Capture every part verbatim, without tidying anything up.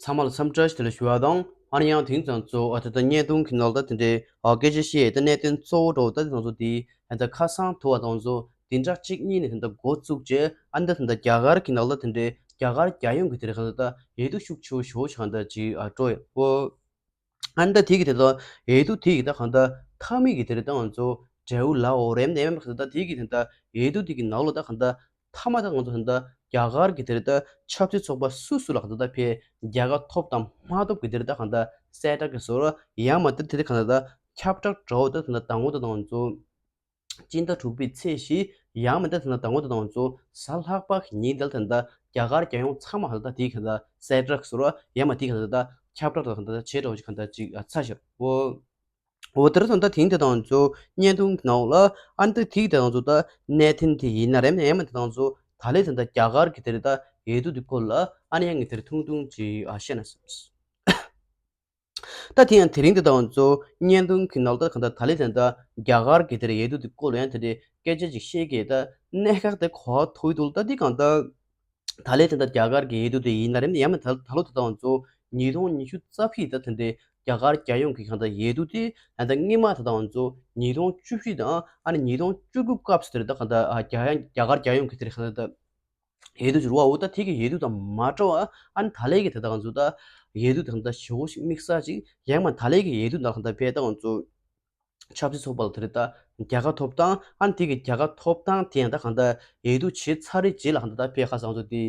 ཚང་མ་ལ་འཚམས་འདྲི་ཞུ་དེ་ལ་ཞུ་བ་དང་ཨ་ནི་ཡང་དེང་ཙང་ཚོ་ཨ་ད་ལྟ་བརྙན་ཐུང་གི་ནང་ལ་ད་དེ་འདྲའི་ཨ་སྐད་ཆ་བཤད་ད་གནད་དོན་གཙོ་བོ་འགྲོ་ད་དེ་ཙང་ཚོ་དེ་ཨ་ད་ཁ་སང་ཐུག་པ་དང་ཚོ་དེ་འདྲ་གཅིག་གཉིས་ནས་དེ་འདྲ་འགོ་བཙུགས་རྗེས་ཨ་ནི་ད་དེ་འདྲ་རྒྱ་གར་གྱི་ནང་ལ་དེ་འདྲའི་རྒྱ་གར་རྒྱལ་ཡོངས་ཀྱི་དེ་རེད་གང་ད་ད་འོས་བསྡུ་ཤུགས་ཆེ་བོ་ཞེ་པོ་ཞིག་གང་ད་ཅིག་ཨ་འགྲོ་ཡོད་ཨོ། ཨ་ནི་ད་དེ་གི་དེ་ད་འོས་བསྡུ་དེ་གི་ད་གང་ད་མཐའ་མའི་གི་དེ་རེད་ད་ང་ཚོ་འབྲས་བུ་ལ་འོ་རེམ་ནས་ཡང་མི་གང་ད་དེ་གི་དེ་ད་འོས་བསྡུ་དེ་གི་ནང་ལོ་ད་གང་ད་མཐའ་མ་ད་ང་ཚོ་ད་རྒྱ་གར་གི་དེ་རེད་ད་ཆབ་སྲིད་ཚོགས་པ་སུ་སུ་ལ་གང་ད་ད་ཕེ་རྒྱལ་ཁ་ཐོབ་དང་མ་ཐོབ་གི་དེ་རེད་ད་གང་ད་གསལ་བསྒྲགས་གི་བཟོ་ར་ཡང་མ་དེ་དེ་རེད་གང་ད་ད་ཁྱབ་བསྒྲགས་འགྲོ་ད་ད་ད་ངོ་ད་ད་ང་ཚོ། སྤྱི་ཟླ་དྲུག་པའི་ཚེས་བཞི་ཡང་མིན་ད་དེ་ན་ད་ངོ་ད་ང་ཚོ་གཟའ་ལྷག་པ་གི་ཉིན་དེ་ལ་ད་ད་རྒྱ་གར་རྒྱལ་ཡོངས་ཚང་མ་ཧ་ད་དེའི་ག་ད་གསལ་བསྒྲགས་སོ་ར་ཡང་མ་དེའི་ག་ད་ད་ཁྱབ་བསྒྲགས་ད་ག་ད་བྱེད་འགྲོ་ཅིག་ག་ད་ཅིག་ཚ་ཤོར་འོ། འོ་དེར་ད་ད་དེང་དེ་ད་ང་ཚོ་བརྙན་ཐུང་གི་ནང་ལ་ཨ་ནི་ད་དེའི་ད་ང་ཚོ་ད་གནད་དོན་དེ་ཡིན་ན་རེམ་ཡང་མིན་ད་ང་ཚོ་ད་ལས་ད་ད་རྒྱ་གར་གི་དེ་རེད་ད་འོས་བསྡུ་དེ་སྐོར་ལ་ཨ་ནི་ཡང་ངས་དེར་ཐུང་ཐུང་ཅིག་ཨ་བཤད་ན་བསམ། ད་དེ་ཡང་དེ་རིང་འདི་དང་ཚོ་བརྙན་ཐུང་གི་ནང་ལ་ད་གང་ལྟར་ད་ལས་དེ་འདྲ་རྒྱ་གར་གྱི་དེར་འོས་བསྡུ་དེ་སྐོར་ལ་ཡང་དེ་འདྲའི་སྐད་ཆ་ཅིག་བཤད་ཀྱི་ད་གནད་འགག་དེ་གོ་ཐོས་འདུག་ད་འདི་གང་ལྟར་ད་ལས་དེ་འདྲ་རྒྱ་གར་གྱི་འོས་བསྡུ་དེ་ཡིན་ན་རེད་ཡང་མིན་ད་ད་ལོ་དེ་དང་ཚོ་ཉིས་སྟོང་ཉི་ཤུ་རྩ་བཞི་ད་དེ་འདྲའི་རྒྱ་གར་རྒྱལ་ཡོངས་ཀྱི་གང་ལྟར་འོས་བསྡུ་དེ་ད་ལྟ་སྔོན་མ་དེ་དང་ཚོ་ཉིས་སྟོང་བཅུ་བཞི་དང་ཨ་ནི་ཉིས་སྟོང་བཅུ་དགུ་སྐབས་སུ་དེར་ད་གང་ལྟར་རྒྱ་ཡང་རྒྱ་གར་རྒྱལ་ཡོངས་ཀྱི་དེར་གང་ལྟར། འོས་བསྡུ་ཅིག་རུ་བ་འོ་ད་དེ་གི་འོས་བསྡུ་དང་མ་འདྲ་བ་ཨ་ནི་ད་ལས་ཀྱི་དེ་དག་ང་ཚོ་ད་འོས་བསྡུ་དང་ད་ཞེ་པོ་ཞིག་དམིགས་བསལ་ཅིག་ཡང་མ་ད་ལས་ཀྱི་འོས་བསྡུ་ནང་ད་ཕེ་ད་ང་ཚོ་ཆབ་སྲིད་ཚོགས་པ་ལ་དེ་རེད་ད་རྒྱལ་ཁ་ཐོབ་སྟངས་ཨ་ནི་དེ་གི་རྒྱལ་ཁ་ཐོབ་སྟངས་དེ་ཡང་ད་གང་ད་འོས་བསྡུ་བྱེད་ཚར་རེད་རྗེས་ལ་གང་ད་ད་ཕེ་ཁ་སང་ཚོ་དེ་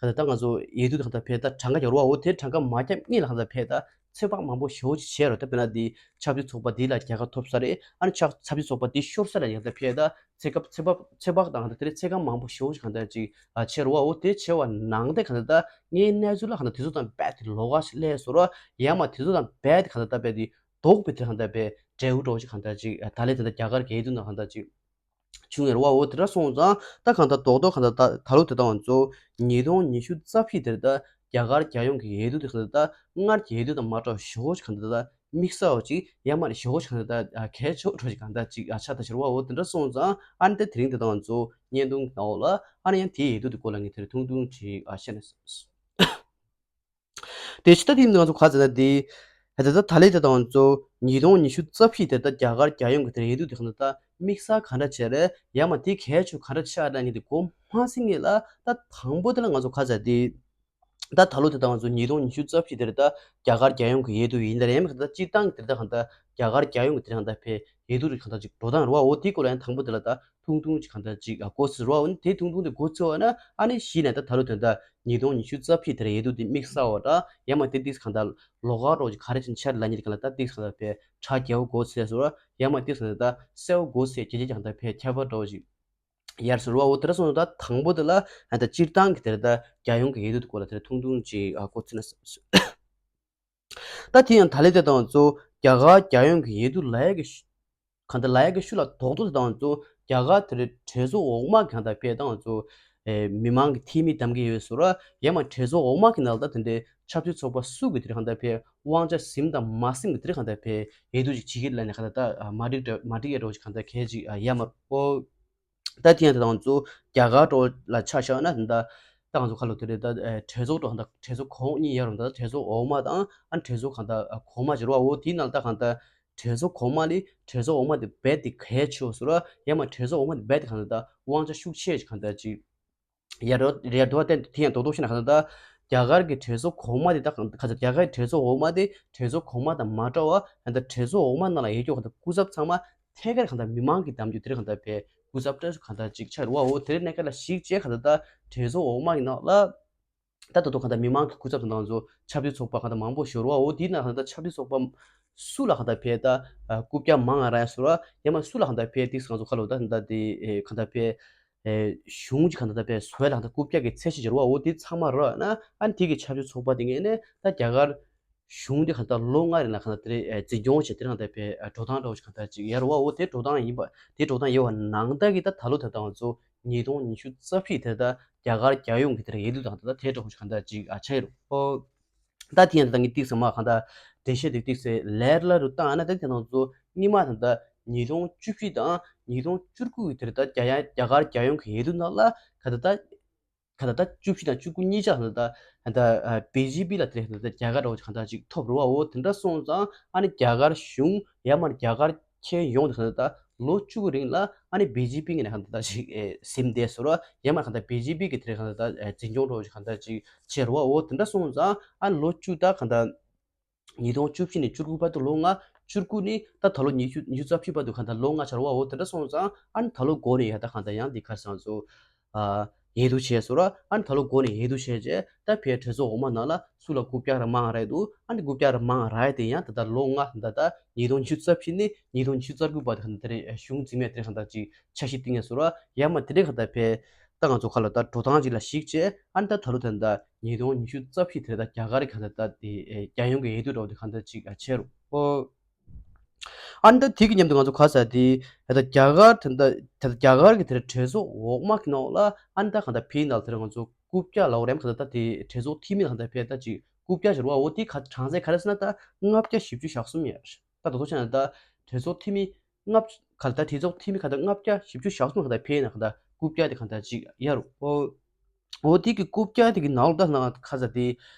གང་ད་ད་ང་ཚོ་འོས་བསྡུ་དང་ད་ཕེ་ད་གྲངས་ཀ་རྒྱག་རུ་བ་འོ་དེ་གྲངས་ཀ་མ་རྒྱབ་གཉིས་ལ་གང་ད་ཕེ་ད། ཚོད་དཔག་མང་པོ་ཞེ་པོ་ཅིག་བྱས་རོ། ད་དཔེར་ན་འདི་ཆབ་སྲིད་ཚོགས་པ་འདི་ལ་རྒྱལ་ཁ་ཐོབ་ས་རེད། ཨ་ནི་ཆབ་ཆབ་སྲིད་ཚོགས་པ་འདི་ཤོར་ས་ལ་ཡང་ད་ཕེ་ད་ཚེ་སྐབས་ཚེ་བབ་ཚེ་བག་དང་ད་དེ་རིང་ཚེ་གང་མང་པོ་ཞེ་པོ་ཅིག་གང་ད་ཅིག་ཨ་བྱས་རོ། འོ་དེ་བྱས་པ་ནང་དེ་གང་ད་ད་ངའི་གནས་ཚུལ་ལ་གང་ད་དེ་ཚོ་དང་རྦད་དེ་ལོགས་ཀ་ཞིག་སླེབས་སོ་ར། ཡང་མ་དེ་ཚོ་དང་རྦད་དེ་གང་ད་ད་རྦད་དེ་ལྡོག་པའི་དེ་གང་ད་རྦད་འབྲས་བུ་འདྲ་བོ་ཅིག་གང་ད་ཅིག་ཨ་ད་ལས་དེ་ད་རྒྱ་གར་གྱི་འོས་བསྡུ་ནང་གང་ད་ཅིག་བྱུང་ཡོད་རེད་བ། འོ་དེ་འདྲ་སོང་ཙང་ད་གང་ལྟར་རྡོག་རྡོག་གང་ལྟར་ད་ད་ལོ་དེ་ལྟ་བ་ཚོ་ཉིས་སྟོང་ཉི་ཤུ་རྩ་བཞི་དེར་ད་རྒྱ་གར་རྒྱལ་ཡོངས་ཀྱི་འོས་བསྡུ་དེ་གང་ལྟར་ད་སྔར་གྱི་འོས་བསྡུ་དང་མ་འདྲ་བ་ཞེ་པོ་ཅིག་གང་ལྟར་ད་དམིགས་བསལ་བ་ཅིག་ཡང་མ་རེད་ཞེ་པོ་ཅིག་གང་ལྟར་ད་གལ་ཆེ་བོ་འདྲ་ཅིག་གང་ལྟར་ཅིག་ཆགས་ད་ཤར་བ། འོ་དེ་འདྲ་སོང་ཙང་ཨ་ནི་ད་དེ་རིང་དེ་ལྟ་བ་ཚོ་བརྙན་ཐུང་གི་ནང་ལ་ཨ་ནི་ཡང་དེའི་འོས་བསྡུ་དེ་སྐོར་ལ་ངས་དེར་ཐུང་ཐུང་ཅིག་བཤད་ན་བསམ། དེ་ཕྱི་ད་དེ་ང་ཚོ་ག་ཚོད་ན་དེ། ད་ད་ད་ལས་ད་དང་ཚོ་ཉིས་སྟོང་ཉི་ཤུ་རྩ་བཞི་དེ་ད་རྒྱ་གར་རྒྱལ་ཡོངས་ཀྱི་དེ་འོས་བསྡུ་དེ་གང་ད་ད་དམིགས་བསལ་ག་འདྲ་བྱས་རེད་ཡང་མ་དེ་གལ་ཆེ་ག་འདྲ་ཆགས་ད་ངས་དེ་གོ་མ་ཟིན་ངེས་ལ་ད་དང་པོ་དེ་ལ་ང་ཚོ་ག་ཚོད་དེ། ད་ད་ལོ་དེ་ད་ང་ཚོ་ཉིས་སྟོང་ཉི་ཤུ་རྩ་བཞི་དེ་རེད་ད་རྒྱ་གར་རྒྱལ་ཡོངས་ཀྱི་འོས་བསྡུ་ཡིན་ད་རེད་ཡང་མ་ག་ད་སྤྱིར་བཏང་གི་དེ་ད་གང་ད་རྒྱ་གར་རྒྱལ་ཡོངས་ཀྱི་དེ་གང་ད་ཕེ་འོས་བསྡུ་རེད་གང་ད་ཅིག་འགྲོ་སྟངས་རེད་བ། འོ་དེ་སྐོར་ལ་ཡང་དང་པོ་དེ་ལ་ད་ཐུང་ཐུང་ཅིག་གང་ད་ཅིག་གོ་ཚོད་རེད་བ། འོ་ནི་དེ་ཐུང་ཐུང་དེ་གོ་ཚོད་བ་ན་ཨ་ནི་གཞི་ནས་ད་ད་ལོ་དོན་དག་ཉིས་སྟོང་ཉི་ཤུ་རྩ་བཞི་དེར་འོས་བསྡུ་དེ་དམིགས་བསལ་བ་འདྲ་ཡང་མ་དེ་ཏིག་གང་ལྟར་ལོགས་ཀ་འདྲ་བོ་ཅིག་ག་རེ་བྱས་ནས་འཆར་ལ་ཉིད་གང་ལ་ད་ཏིག་གང་ལྟར་ཕེ་ཁྲ་རྒྱལ་བོ་གོ་ཚེ་སོ་ཡང་མ་ཏིག་གང་ལྟར་ད་སེའུ་གོ་ཚེ་རྒྱལ་རྒྱལ་གང་ལྟར་ཕེ་ཁྱད་པར་འདྲ་བོ་ཅིག་ཡར་སོ་ར་བ། འོ་དེ་འདྲ་སོང་ད་དང་པོ་དེ་ལ་ད་སྤྱིར་བཏང་གི་དེར་ད་རྒྱལ་ཡོངས་ཀྱི་འོས་བསྡུ་དེ་སྐོར་ལ་དེར་ཐུང་ཐུང་ཅིག་གོ་ཚེ་ན་ད་དེ་ཡང་ད་ལས་དེ་དང་ཚོ་རྒྱ་གར་རྒྱལ་ཡོངས་ཀྱི་འོས་བསྡུ་ལ་ཡ་གི་ཤུ་གང་ལྟར་ལ་ཡ་གི་ཤུ་ལ་རྡོག་རྡོག་དང་ཚོ་རྒྱ་གར་དེ་རེད་གྲོས་ཚོགས་འོག་མ་གང་ལྟར་ཕེ་དང་ཚོ་ཨེ་མི་མང་གི་འཐུས་མི་གདམ་གི་ཡོད་སོ་ར། ཡང་མ་གྲོས་ཚོགས་འོག་མ་གི་ནང་ལ་ད་དེ་འདྲའི་ཆབ་སྲིད་ཚོགས་པ་སུ་གི་དེ་རེད་གང་ལྟར་ཕེ་དབང་ཆ་ཟིན་དང་མ་ཟིན་གི་དེ་རེད་གང་ལྟར་ཕེ་འོས་བསྡུ་ཅིག་བྱེད་ཀྱི་ལ་ནས་གང་ལྟར་ད་མ་འགྲིག་འདྲ་མ་འགྲིག་ཡ་འདྲ་བོ་ཅིག་གང་ལྟར་གལ་ཅིག་ཡ་མ་རེད་ཨོ། ད་དེ་ཡང་དེ་དང་ཚོ་རྒྱ་གར་འདྲ་བོ་ལ་ཆ་བཞག་ན་ད་ད་ང་ཚོ་ཁ་ལོ་དེ་རེད་ད་གྲོས་ཚོགས་འདྲ་ད་གྲོས་ཚོགས་གོང་གཉིས་ཡོད་རུང་ད་གྲོས་ཚོགས་འོག་མ་དང་ཨ་གྲོས་ཚོགས་གང་ད་གོང་མ་བྱེད་རོགས་འོ་དེའི་ནང་ད་གང་ད་གྲོས་ཚོགས་གོང་མ་ལས་གྲོས་ཚོགས་འོག་མ་དེ་རྦད་དེ་གལ་ཆེ་བ་སོ་ར། ཡང་མ་གྲོས་ཚོགས་འོག་མ་དེ་རྦད་དེ་གང་ད་དབང་ཆ་ཤུགས་ཆེ་ཅིག་གང་ད་ཅིག་ཡ་རོ་རེད་འདུག་བ། དེ་དེ་ཡང་རྡོག་རྡོག་ཤེས་ན་གང་ད་རྒྱ་གར་གྱི་གྲོས་ཚོགས་གོང་མ་དེ་ད་གང་ད་རྒྱ་གར་གྱི་གྲོས་ཚོགས་འོག་མ་དེ་གྲོས་ཚོགས་གོང་མ་དང་མ་འདྲ་བ་གང་ད་གྲོས་ཚོགས་འོག་མ་ནང་ལ་ཡོད་རྒྱུ་གང་ད་སྐུ་ཚབ་ཚང་མ། ཐད་ཀར་གང་ལྟར་མི་མང་གིས་གདམ་རྒྱུ་དེར་གང་ལྟར་བས་སྐུ་ཚབ་བཀྲ་ཤིས་གང་ལྟར་ཅིག་ཆགས་རེད་བ། འོ་དེར་གནས་སྐབས་ལ་གཞིགས་བྱས་གང་ལྟར་ད་གྲོས་ཚོགས་འོག་མ་གི་ནང་ལ་ད་ད་དུང་གང་ལྟར་མི་མང་གི་སྐུ་ཚབ་དང་ཚོ་ཆབ་སྲིད་ཚོགས་པ་གང་ལྟར་མང་པོ་ཞུ་རེད་བ། འོ་དེའི་ནང་གང་ལྟར་ཆབ་སྲིད་ཚོགས་པ་སུ་ལ་གང་ལྟར་བས་ད་རྐུབ་བཀྱག་མང་ང་ར་ཡ་སུ་ར་ཡ་མ་སུ་ལ་གང་ལྟར་བས་ཏིག་ང་ཚོ་ཁ་ལོ་ད་གང་ལྟར་དེ་གང་ལྟར་བས་གཞུང་གི་གང་ལྟར་བས་བཟོས་ལ་གང་ལྟར་རྐུབ་བཀྱག་གི་ཚད་གཞི་འབྱོར་བ། འོ་དེ་ཚང་མ་ར་ན་ཨ་ནི་དེ་གི་ཆབ་སྲིད་ཚོགས་པ་དེ་ངས་ནས་ད་རྒྱ་གར། གཞུང་འདི་གང་ལྟར་ལོ་ལྔ་རིང་ལ་གང་ལྟར་དེ་འཛིན་སྐྱོང་བྱས་དེ་རང་ལྟར་བའི་འགྲོ་སྟངས་འདྲ་བོ་ཞིག་གང་ལྟར་ཅིག་ཡར་བ། འོ་དེ་འགྲོ་སྟངས་ཡིན་པ་དེ་འགྲོ་སྟངས་ཡོད་བ་ནང་ལྟར་གྱི་ད་ད་ལོ་ད་ལྟ་ང་ཚོ་ཉིས་སྟོང་ཉི་ཤུ་རྩ་བཞི་དེ་ད་རྒྱ་གར་རྒྱལ་ཡོངས་ཀྱི་དེར་འོས་བསྡུ་དང་ད་ལྟ་དེ་འདྲ་བོ་ཞིག་གང་ལྟར་ཅིག་ཨ་ཆགས་ཡོད་རེད། ཨོ་ད་དེ་ཡང་ད་ལྟ་ངས་ཏིག་ཙམ་མ་གང་ལྟར་འགྲེལ་བཤད་དེ་ཏིག་ཙམ་ལེར་ལ་རུ་བཏང་ན་ད་དེ་ང་ཚོ་སྔོན་མ་ད་ལྟ་ཉིས་སྟོང་བཅུ་བཞི་དང་ཉིས་སྟོང་བཅུ་དགུ་གི་དེར་ད་རྒྱ་ཡ་རྒྱ་གར་རྒྱལ་ཡོངས་ཀྱི་འོས་བསྡུ་ནང་ལ་ག་ད་ད། གང་ལྟར་ད་བཅུ་བཞི་དང་བཅུ་དགུ་གཉིས་ཆར་གང་ལྟར་ད་གང་ལྟར་བི་ཇེ་པི་ལ་དེ་གང་ལྟར་ད་རྒྱ་གར་འདྲ་བོ་གང་ལྟར་ཅིག་ཐོབ་རེད་བ། འོ་དེ་འདྲ་སོང་ཙང་ཨ་ནི་རྒྱ་གར་གཞུང་ཡང་མིན་རྒྱ་གར་ཁྱོན་ཡོངས་དེ་གང་ལྟར་ད་ལོ་བཅུ་གི་རིང་ལ་ཨ་ནི་བི་ཇེ་པི་ངོས་ནས་གང་ལྟར་ད་ཅིག་ཟིན་བསྡད་སོང་ར། ཡང་མིན་གང་ལྟར་བི་ཇེ་པི་གི་དེ་གང་ལྟར་ད་འཛིན་སྐྱོང་འདྲ་བོ་ཅིག་གང་ལྟར་ཅིག་བྱས་རེད་བ། འོ་དེ་འདྲ་སོང་ཙང་ཨ་ནི་ལོ་བཅུ་ད་གང་ལྟར། ཉིས་སྟོང་བཅུ་བཞི་ནས་བཅུ་དགུ་བར་དུ་ལོ་ལྔ། བཅུ་དགུ་ནས་ད་ད་ལོ་ཉི་ཤུ་ཉི་ཤུ་རྩ་བཞི་བར་དུ་གང་ལྟར་ལོ་ལྔ་ཆགས་རེད་བ། འོ་དེ་འདྲ་སོང་ཙང་ཨ་ནི་ད་ལོ་འགོ་ནས་ཡ་ད་གང་ལྟར་ཡང་འདི་ག་རེ་ཟེར་ང་ཚོ་ཨ་ཡལ་དུ་བྱས་སོང་ར། ཨ་ནི་ད་ལོ་འགོ་ནས་ཡལ་དུ་བྱས་རྗེས་ད་ཕའི་གྲོས་ཚོགས་འོག་མ་ནང་ལ་སུ་ལ་རྐུབ་བཀྱག་ར་མང་རེད་འདུག་ཨ་ནི་རྐུབ་བཀྱག་ར་མང་ར་ཡ་དེ་ཡང་ད་ལྟ་ལོ་ལྔ་ད་ལྟ་ཉིས་སྟོང་ཉི་ཤུ་རྩ་བཞི་ནས་ཉིས་སྟོང་ཉི་ཤུ་རྩ་དགུ་བར་དུ་གང་ལྟར་དེ་རེད། གཞུང་འཛིན་མས་དེ་རེད་གང་ལྟར་ཅིག་འཆར་གཞི་བཏིང་ཡ་སོང་ར། ཡང་མིན་དེ་རིང་གང་ལྟར་ཕའི་ད་ང་ཚོ་ཁ་ལ་ད་འགྲོ་སྟངས་ཅིག་ལ་གཞིགས་བྱས་ཨ་ནི་ད་ད་ལོ་ད་ལྟ་ཉིས་སྟོང་ཉི་ཤུ་རྩ་བཞི་དེ་ད་རྒྱ་གར་གང་ལྟར་ད་དེ་རྒྱལ་ཡོངས་ཀྱི་ཡལ་དུ་འདྲ་བོ་དེ་གང་ལྟར་ཅིག་བྱས་རུ་ཨོ། ཨ་ནི་ད་དེ་གི་མཉམ་དུ་ང་ཚོ་ག་ས་དེ་ད་ལྟ་རྒྱ་གར་ད་ལྟ་ད་ལྟ་རྒྱ་གར་གྱི་དེ་གྲོས་ཚོགས་འོག་མ་གི་ནང་ལ་ཨ་ནི་ད་གང་ལྟར་ཕའི་ནང་དེ་ང་ཚོ་རྐུབ་བཀྱག་ལབ་རེད། གང་ལྟར་ད་དེ་གྲོས་ཚོགས་འཐུས་མི་གང་ལྟར་ཕའི་ད་ཅིག་རྐུབ་བཀྱག་བྱས་རུ་བ། འོ་དེ་ག་གྲངས་ཚད་ག་རེ་ཟེར་ན་ད་ལྔ་བརྒྱ་བཞི་བཅུ་ཞེ་གསུམ་ཡ། ད་དོ་དོ་བྱས་ན་ད་གྲོས་ཚོགས་འཐུས་མི་ལྔ་བཅུ་ག་ལ་ད་གྲོས་ཚོགས་འཐུས་མི་ག་ད་ལྔ་བརྒྱ་བཞི་བཅུ་ཞེ་གསུམ་ག་ད་ཕེབས་ན་ག་ད་རྐུབ་བཀྱག་དེ་ག་ད་ཅིག་ཡ་རུ། ཨོ། ཨོ་དེ་གི་རྐུབ་བཀྱག་དེ་གི་ནང་ལ་ད་ན་ཁ་ས་དེ་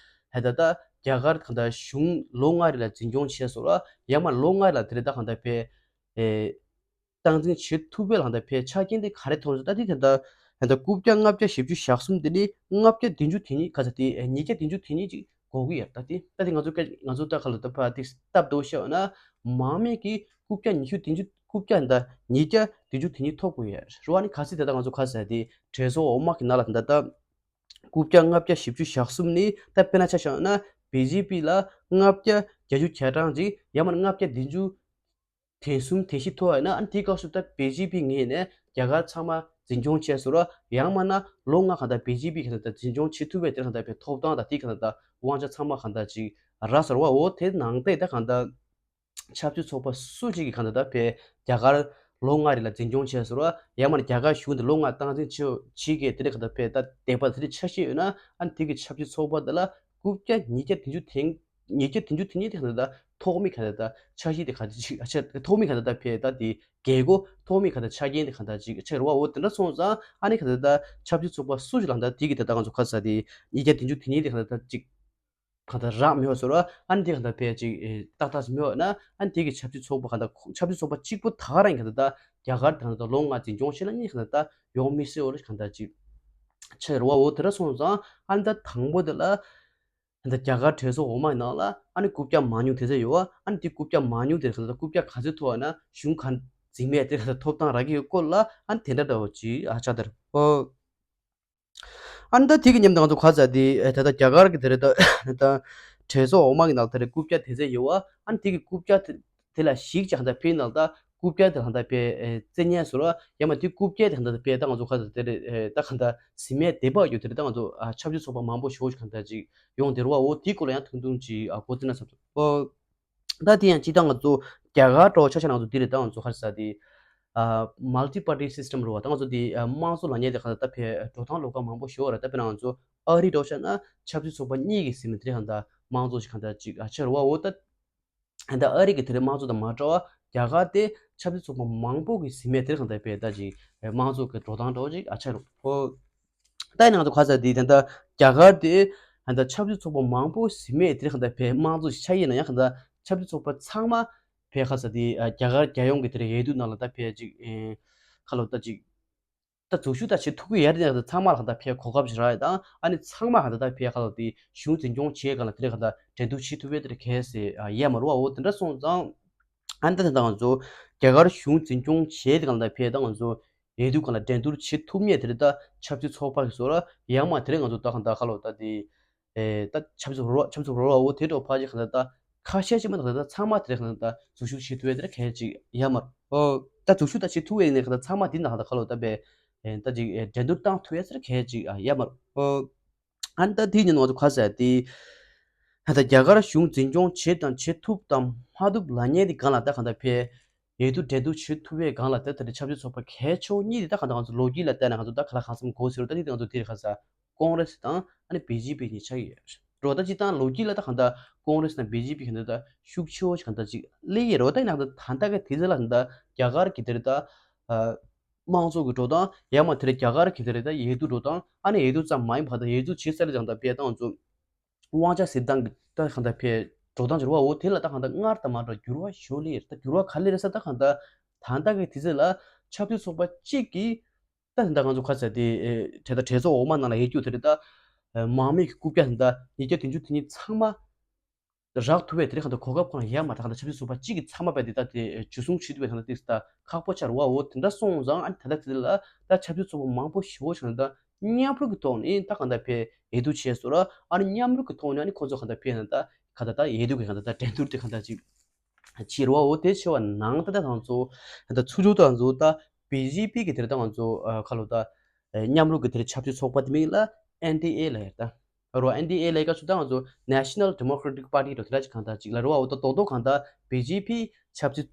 ཧ་ད་ད་རྒྱ་གར་ག་ད་གཞུང་ལོ་ལྔ་རེ་ལ་འཛིན་སྐྱོང་བྱས་སོང་ར། ཡང་མ་ལོ་ལྔ་རེ་ལ་དེ་རེ་ད་ག་ད་ཕེ་ཨེ་སྟངས་འཛིན་བྱེད་ཐུབ་པའི་ལ་ག་ད་ཕེ་ཆ་རྐྱེན་དེ་ག་རེ་ཐོབ་ཟེར་ད་དེ་ད་ད་ཧ་ད་རྐུབ་བཀྱག་ལྔ་བརྒྱ་བཞི་བཅུ་ཞེ་གསུམ་དེ་ནི་ལྔ་བརྒྱ་བདུན་ཅུ་དེ་ཉིད་ག་ས་དེ་ཨེ་ཉིས་བརྒྱ་བདུན་ཅུ་དེ་ཉིད་ཅིག་དགོས་ཀྱི་ཡོད། ད་དེ་ད་དེ་ང་ཚོ་སྐད་ང་ཚོ་ད་ག་ལ་ད་ཕ་དེ་སྟབས་བདེ་བོ་བཤད་ན་མང་མོས་ཀྱི་རྐུབ་བཀྱག་ཉི་ཤུ་བདུན་ཅུ་རྐུབ་བཀྱག་ད་ཉིས་བརྒྱ་བདུན་ཅུ་དེ་ཉིད་ཐོབ་དགོས་ཡོད་རེད་བ། ནི་ག་སྲིད་དེ་ད་ང་ཚོ་ག་ས་དེ་གྲོས་ཚོགས་འོག་མ་གི་ནང་ལ་ད་ད་རྐུབ་བཀྱག་ལྔ་བརྒྱ་བཞི་བཅུ་ཞེ་གསུམ་ནི་ད་དཔེར་ན་ཆ་བཞག་ན་བི་ཇེ་པི་ལ་ལྔ་བརྒྱ་བརྒྱད་ཅུ་གྱ་གྲངས་ཅིག་ཡང་མིན་ལྔ་བརྒྱ་བདུན་ཅུ་དེང་གསུམ་དེ་བཞི་ཐོབ་ཡོད་ན་ཨ་ནི་དེའི་སྐབས་སུ་ད་བི་ཇེ་པི་ངོས་ནས་རྒྱ་གར་ཚང་མ་འཛིན་སྐྱོང་བྱས་སོང་ར། ཡང་མིན་ན་ལོ་ལྔ་གང་ལྟར་བི་ཇེ་པི་གང་ལྟར་འཛིན་སྐྱོང་བྱེད་ཐུབ་པའི་དེར་གང་ལྟར་ཕེ་ཐོབ་ཐང་དང་དེ་གང་ལྟར་དབང་ཆ་ཚང་མ་གང་ལྟར་ཅིག་རག་སོང་ར་བ། འོ་དེ་ནང་བསྟན་ད་གང་ལྟར་ཆབ་སྲིད་ཚོགས་པ་སུ་གཅིག་གིས་གང་ལྟར་ཕེ་རྒྱ་གར་ལོ་ལྔ་རེ་ལ་འཛིན་སྐྱོང་བྱས་སོང་ར། ཡང་མིན་རྒྱ་གར་གཞུང་དེ་ལོ་ལྔ་སྟངས་འཛིན་བྱེད་བྱེད་གི་དེ་འདྲ་གང་ལྟར་ཕེ་ད་དད་པ་དེ་འདྲ་ཆ་ཤས་ཡོད་ན་ཨ་ནི་དེ་གི་ཆབ་སྲིད་ཚོགས་པ་དེ་ལ་རྐུབ་བཀྱག་ཉིས་བརྒྱ་བདུན་ཅུ་དེང་ཉིས་བརྒྱ་བདུན་ཅུ་དེ་ཉིད་དེ་གང་ལྟར་ཐོགས་མེད་གང་ལྟར་ཆ་ཤས་དེ་གང་ལྟར་ཅིག་ཨ་ཆ་ཐོགས་མེད་གང་ལྟར་ཕེ་ད་དེ་རྒྱལ་སྒོ་ཐོགས་མེད་གང་ལྟར་ཆ་རྐྱེན་དེ་གང་ལྟར་ཅིག་ཆ་རུ་བ། འོ་དེ་འདྲ་སོང་ཙང་ཨ་ནི་གང་ལྟར་ཆབ་སྲིད་ཚོགས་པ་སུ་ཞིག་ལ་གང་ལྟར་དེ་གི་དེ་ད་གང་ཚོ་ཁ་ས་དེ་ཉིས་བརྒྱ་བདུན་ཅུ་དེ་ཉིད་དེ་གང་ལྟར་ཅིག་གང་ལྟར་རག་མེད་སོང་ར། ཨ་ནི་དེ་གང་ལྟར་ཕེ་ཅིག་ཏག་ཏག་མེད་ན་ཨ་ནི་དེ་གི་ཆབ་སྲིད་ཚོགས་པ་གང་ལྟར་ཆབ་སྲིད་ཚོགས་པ་གཅིག་པོ་ད་ག་རང་གང་ལྟར་ད་རྒྱ་གར་གང་ལྟར་ལོ་ལྔ་འཛིན་སྐྱོང་བྱེད་ན་གཉིས་གང་ལྟར་ད་ཡོང་མི་སྲིད་འོ་རེ་གང་ལྟར་ཅིག་ཆ་རུ་བ། འོ་དེ་འདྲ་སོང་ཙང་ཨ་ནི་ད་དང་པོ་དེ་ལ། ད་རྒྱ་གར་གྲོས་ཚོགས་འོག་མའི་ནང་ལ་ཨ་ནི་རྐུབ་བཀྱག་མང་ཉུང་དེ་ཚོ་ཡོད་བ། ཨ་ནི་དེ་རྐུབ་བཀྱག་མང་ཉུང་དེ་ཚོ་རྐུབ་བཀྱག་ག་ཚོད་ཐོབ་བ་ན་གཞུང་ག་འཛིན་མས་དེ་ཚོ་ཐོབ་ཐང་རག་གི་ཡོད་སྐོར་ལ་ཨ་ནི་དེ་འདྲ་འདྲ་བོ་ཅིག་ཨ་ཆགས་དེར་ཨོ། ཨ་ནི་ད་དེ་གི་མཉམ་དུ་ང་ཚོ་ག་ཚ་དེ་ད་ལྟ་རྒྱ་གར་གི་དེ་རེད་ད་ད་གྲོས་ཚོགས་འོག་མ་གི་ནང་དེ་རེད་རྐུབ་བཀྱག་དེ་ཚོ་ཡོད་བ། ཨ་ནི་དེ་གི་རྐུབ་བཀྱག་དེ་དེ་ལ་གཞིགས་ཀྱང་ད་ཕའི་ནང་ད་རྐུབ་བཀྱག་དེ་ལ་ད་ཕའི་བཙན་ཉན་སོ་ར་ཡང་མ་དེ་རྐུབ་བཀྱག་དེ་གང་ད་ཕའི་ད་ང་ཚོ་ཁ་ད་དེ་རེད་ད་གང་ད་སི་མའི་སྡེ་པ་ཡོད་དེ་རེད་ད་ང་ཚོ་ཆབ་སྲིད་ཚོགས་པ་མང་པོ་ཞེ་པོ་ཞིག་གང་ད་ཅིག་ཡོང་དེ་རུ་བ། འོ་དེའི་སྐོར་ལ་ཡང་ཐུང་ཐུང་ཅིག་གོ་ཚིག་ན་བསམ་སོང་། ད་དེ་ཡང་སྤྱི་ད་ང་ཚོ་རྒྱ་གར་འགྲོ་ཆ་ཆ་ང་ཚོ་དེ་རེད་ད་ང་ཚོ་ཁ་ས་དེ་multi party system་རུ་བ་ད་ང་ཚོ་དེ་དམངས་གཙོ་ལ་ཉེ་དེ་གང་ད་ཕའི་འགྲོ་སྟངས་ལོག་ཀ་མང་པོ་ཞེ་པོ་རེད་ད་དཔེར་ན་ང་ཚོ་ཨ་རི་འགྲོ་ཆ་ན་ཆབ་སྲིད་ཚོགས་པ་གཉིས་ཀྱི་སི་མའི་དེ་རེད་གང་ད་དམངས་གཙོ་ཞིག་གང་ད་ཅིག་ཆ་རུ་བ། འོ་ད། ད་ཨ་རི་གི་དེ་རིང་དམངས་གཙོ་དང་མ་འདྲ་བ་རྒྱ་གར་དེ་ཆབ་སྲིད་ཚོགས་པ་མང་པོ་གི་ཟིན་མེད་དེ་རིང་ད་བས་ད་ཅིག་དམངས་གཙོ་གི་འགྲོ་སྟངས་འདྲ་བོ་ཅིག་ཨ་ཆ་རུ་ཧོ། ད་ཡིན་ང་ཚོ་ཁ་ཚ་དེ་ད་ལྟ་རྒྱ་གར་དེ་ད་ཆབ་སྲིད་ཚོགས་པ་མང་པོ་ཟིན་མེད་དེ་རིང་ད་བས་དམངས་གཙོ་ཞིག་ཆགས་ཡིན་ན་ཡང་ད་ཆབ་སྲིད་ཚོགས་པ་ཚང་མ་བས་ཁ་ཚ་དེ་རྒྱ་གར་རྒྱལ་ཡོངས་ཀྱི་དེ་རིང་འོས་བསྡུ་ནང་ལ་ད་བས་ཅིག་ཁ་ལོ་ད་ཅིག་ད་འཛུལ་ཞུགས་ད་བྱེད་ཐུབ་ཀྱི་ཡོད་རེད་ད་ཚང་མ་ལ་ད་ཕའི་གོ་སྐབས་ཤིག་རག་ཡོད་དང་ཨ་ནི་ཚང་མ་ད་ད་ཕའི་ཁ་ལ་དེ་གཞུང་འཛིན་སྐྱོང་བྱེད་ག་ལ་དེ་རེད་ག་ད་འགྲན་བསྡུར་བྱེད་ཐུབ་ཡོད་དེ་རེད་གལ་སྲིད་ཡ་མ་རུ་བ་འོ་དེ་འདྲ་སོང་ཙང་ཨ་ནི་ད་ད་ང་ཚོ་རྒྱ་གར་གཞུང་འཛིན་སྐྱོང་བྱེད་དེ་ག་ལ་ད་ཕའི་ད་ང་ཚོ་འོས་བསྡུ་ག་ལ་འགྲན་བསྡུར་བྱེད་ཐུབ་མེད་དེ་རེད་ད་ཆབ་སྲིད་ཚོགས་པ་གི་སོ་ལ་ཡང་མ་དེ་རེད་ང་ཚོ་ད་ག་ད་ཁ་ལ་ད་དེ། ཨེ་ད་ཆབ་སྲིད་རོ་ཆབ་སྲིད་རོ་བ་འོ་དེ་འདྲ་ཕ་ཅིག་གང་ལྟར་ད་ཁ་ཤས་ཅིག་མ་གཏོགས་ད་ཚང་མ་དེ་གང་ལྟར་འཛུལ་ཞུགས་བྱེད་ཐུབ་ཡས་དེ་གལ་ཅིག་ཡ་མར་ཨོ་ད་འཛུལ་ཞུགས་ད་བྱེད་ཐུབ་ཡས་ནས་གང་ལྟར་ཚང་མ་དེ་ནང་ད་ཁ་ལོ་ད་པའི་ཨེ་ད་ཅིག་ཨེ་འགྲན་བསྡུར་བཏང་ཐུབ་ཡས་དེ་གལ་ཅིག་ཡ་མར་ཨོ་ཨ་ནི་ད་དེ་ཉིན་ང་ཚོ་ཁ་ཟས་དེ་ད་རྒྱ་གར་གཞུང་འཛིན་སྐྱོང་བྱེད་དང་བྱེད་ཐུབ་དང་མ་ཐུབ་ལ་ཉེ་དེ་གང་ལ་ད་གང་ལྟར་ཕེ་ཡོད་དུ་འགྲན་བསྡུར་བྱེད་ཐུབ་པའི་སྒང་ལ་ད་ད་ཆབ་སྲིད་ཚོགས་པ་གལ་ཆེ་བོ་གཉིས་དེ་ད་གང་ལྟར་ང་ཚོ་ལོ་རྒྱུས་ལ་བལྟས་ན་ང་ཚོ་ད་ག་ལ་གང་འཚམ་གོ་ཟེར་བ་ད་དེ་ང་ཚོ་དེ་རེད་ཁ་ཟས། ཀོང་རེས་དང་ཨ་ནི་བི་ཇེ་པི་གཉིས་ཆགས་ཀྱི་ཡོད་རེད། འགྲོ་ད་སྤྱི་བཏང་ལོ་རྒྱུས་ལ་ད་གང་ལྟར་ཀོང་རེས་དང་བི་ཇེ་པི་གང་ལྟར་ད་ཤུགས་ཆེ་བོ་ཞིག་གང་ལྟར་ཅིག་སླེབས་ཀྱི་རེད་བ། ད་ཡིན་ན་ད་ད་ལྟ་གི་དུས་ཚོད་ལ་ད་རྒྱ་གར་གྱི་དེར་ད་ཨ་ དམངས་གཙོ་གི་འགྲོ་སྟངས། ཡང་མ་དེ་རིང་རྒྱ་གར་གྱི་དེ་རིང་ད་ཡས་རྡུང་འགྲོ་སྟངས། ཨ་ནི་ཡས་རྡུང་ཙམ་མ་ཡིན་པར་ད་ཡས་རྡུང་བྱེད་ས་ལ་ཀྱང་ད་དཔེ་བཏང་ཚོ། དབང་ཆ་ཟིན་སྟངས་ཀྱི་ད་གང་ལྟར་ཕེ་འགྲོ་སྟངས་ཅིག་རེད་བ། འོ་དེ་ལ་ད་གང་ལྟར་སྔར་དང་མ་འདྲ་བ་འགྱུར་བ་ཤོར་ལེ་ཡོད། ད་འགྱུར་བ་ག་ལེ་རེད་ཟེར། ད་གང་ལྟར་ད་ལྟ་གི་དུས་ཚོད་ལ་ཆབ་སྲིད་ཚོགས་པ་གཅིག་གིས་ད་ད་ང་ཚོ་ཁ་ཟེར་དེ་གྲལ་ད་གྲལ་ཚོགས་འོག་མ་ནང་ལ་ཡོད་རྒྱུ་དེ་རེད། ད་དམག་མི་གི་རྐུབ་བཀྱག་ད་ཉིས་བརྒྱ་བདུན་ཅུ་དེ་གཉིས་ཚང་མ་རག་ཐུབ་པའི་དེ་རིང་གང་ལྟར་གོ་སྐབས་ཁོ་རང་ཡོད་མ་རེད། ད་གང་ལྟར་ཆབ་སྲིད་ཚོགས་པ་གཅིག་གིས་ཚང་མ་བས་དེ་ད་དེ་འཇུ་བཟུང་བྱེད་ཐུབ་པའི་གང་ལྟར་ཏིག་ད་ཁག་པོ་ཆགས་རེད་བ། འོ་དེ་འདྲ་སོང་ཙང་ཨ་ནི་ད་ལྟ་དེ་ལ་ད་ཆབ་སྲིད་ཚོགས་པ་མང་པོ་ཞེ་པོ་ཞིག་ད་མཉམ་རུབ་ཀྱི་ཐོག་ནས་ད་གང་ལྟར་ཕེ་ཡས་རྡུང་བྱས་སོང་ར། ཨ་ནི་མཉམ་རུབ་ཀྱི་ཐོག་ནས་ཨ་ནི་ཁོ་ཚོ་གང་ལྟར་ཕེ་ན་ད་གང་ལྟར་ད་ཡས་རྡུང་གི་གང་ལྟར་ད་འགྲན་བསྡུར་དེ་གང་ལྟར་ཅིག་བྱེད་རེད་བ། འོ་དེ་བྱས་པ་ནང་ད་ད་ང་ཚོ་ད་ཚུར་ཕྱོགས་ད་ང་ཚོ་ད་བི་ཇེ་པི་གི་དེ་རེད། ད་ང་ཚོ་ཁ་ལོ་ད་མཉམ་རུབ་ཀྱི་དེ་རེད་ཆབ་སྲིད་ཚོགས་པ་དེ་མིང་ལ་ཨེན་ཌི་ཨེ་ལབ་ཡོད་ད། རོ་ཨེན་ཌི་ཨེ་ལས་ཀ་ཚོ་ད་ང་ཚོ་National Democratic Party་རོ་དེ་འདྲ་ཅིག་གང་ལྟར་ཅིག་ལ་རོ། འོ་ད་རྡོག་རྡོག་གང་ལྟར་བི་ཇེ་པི་ཆབ་སྲིད་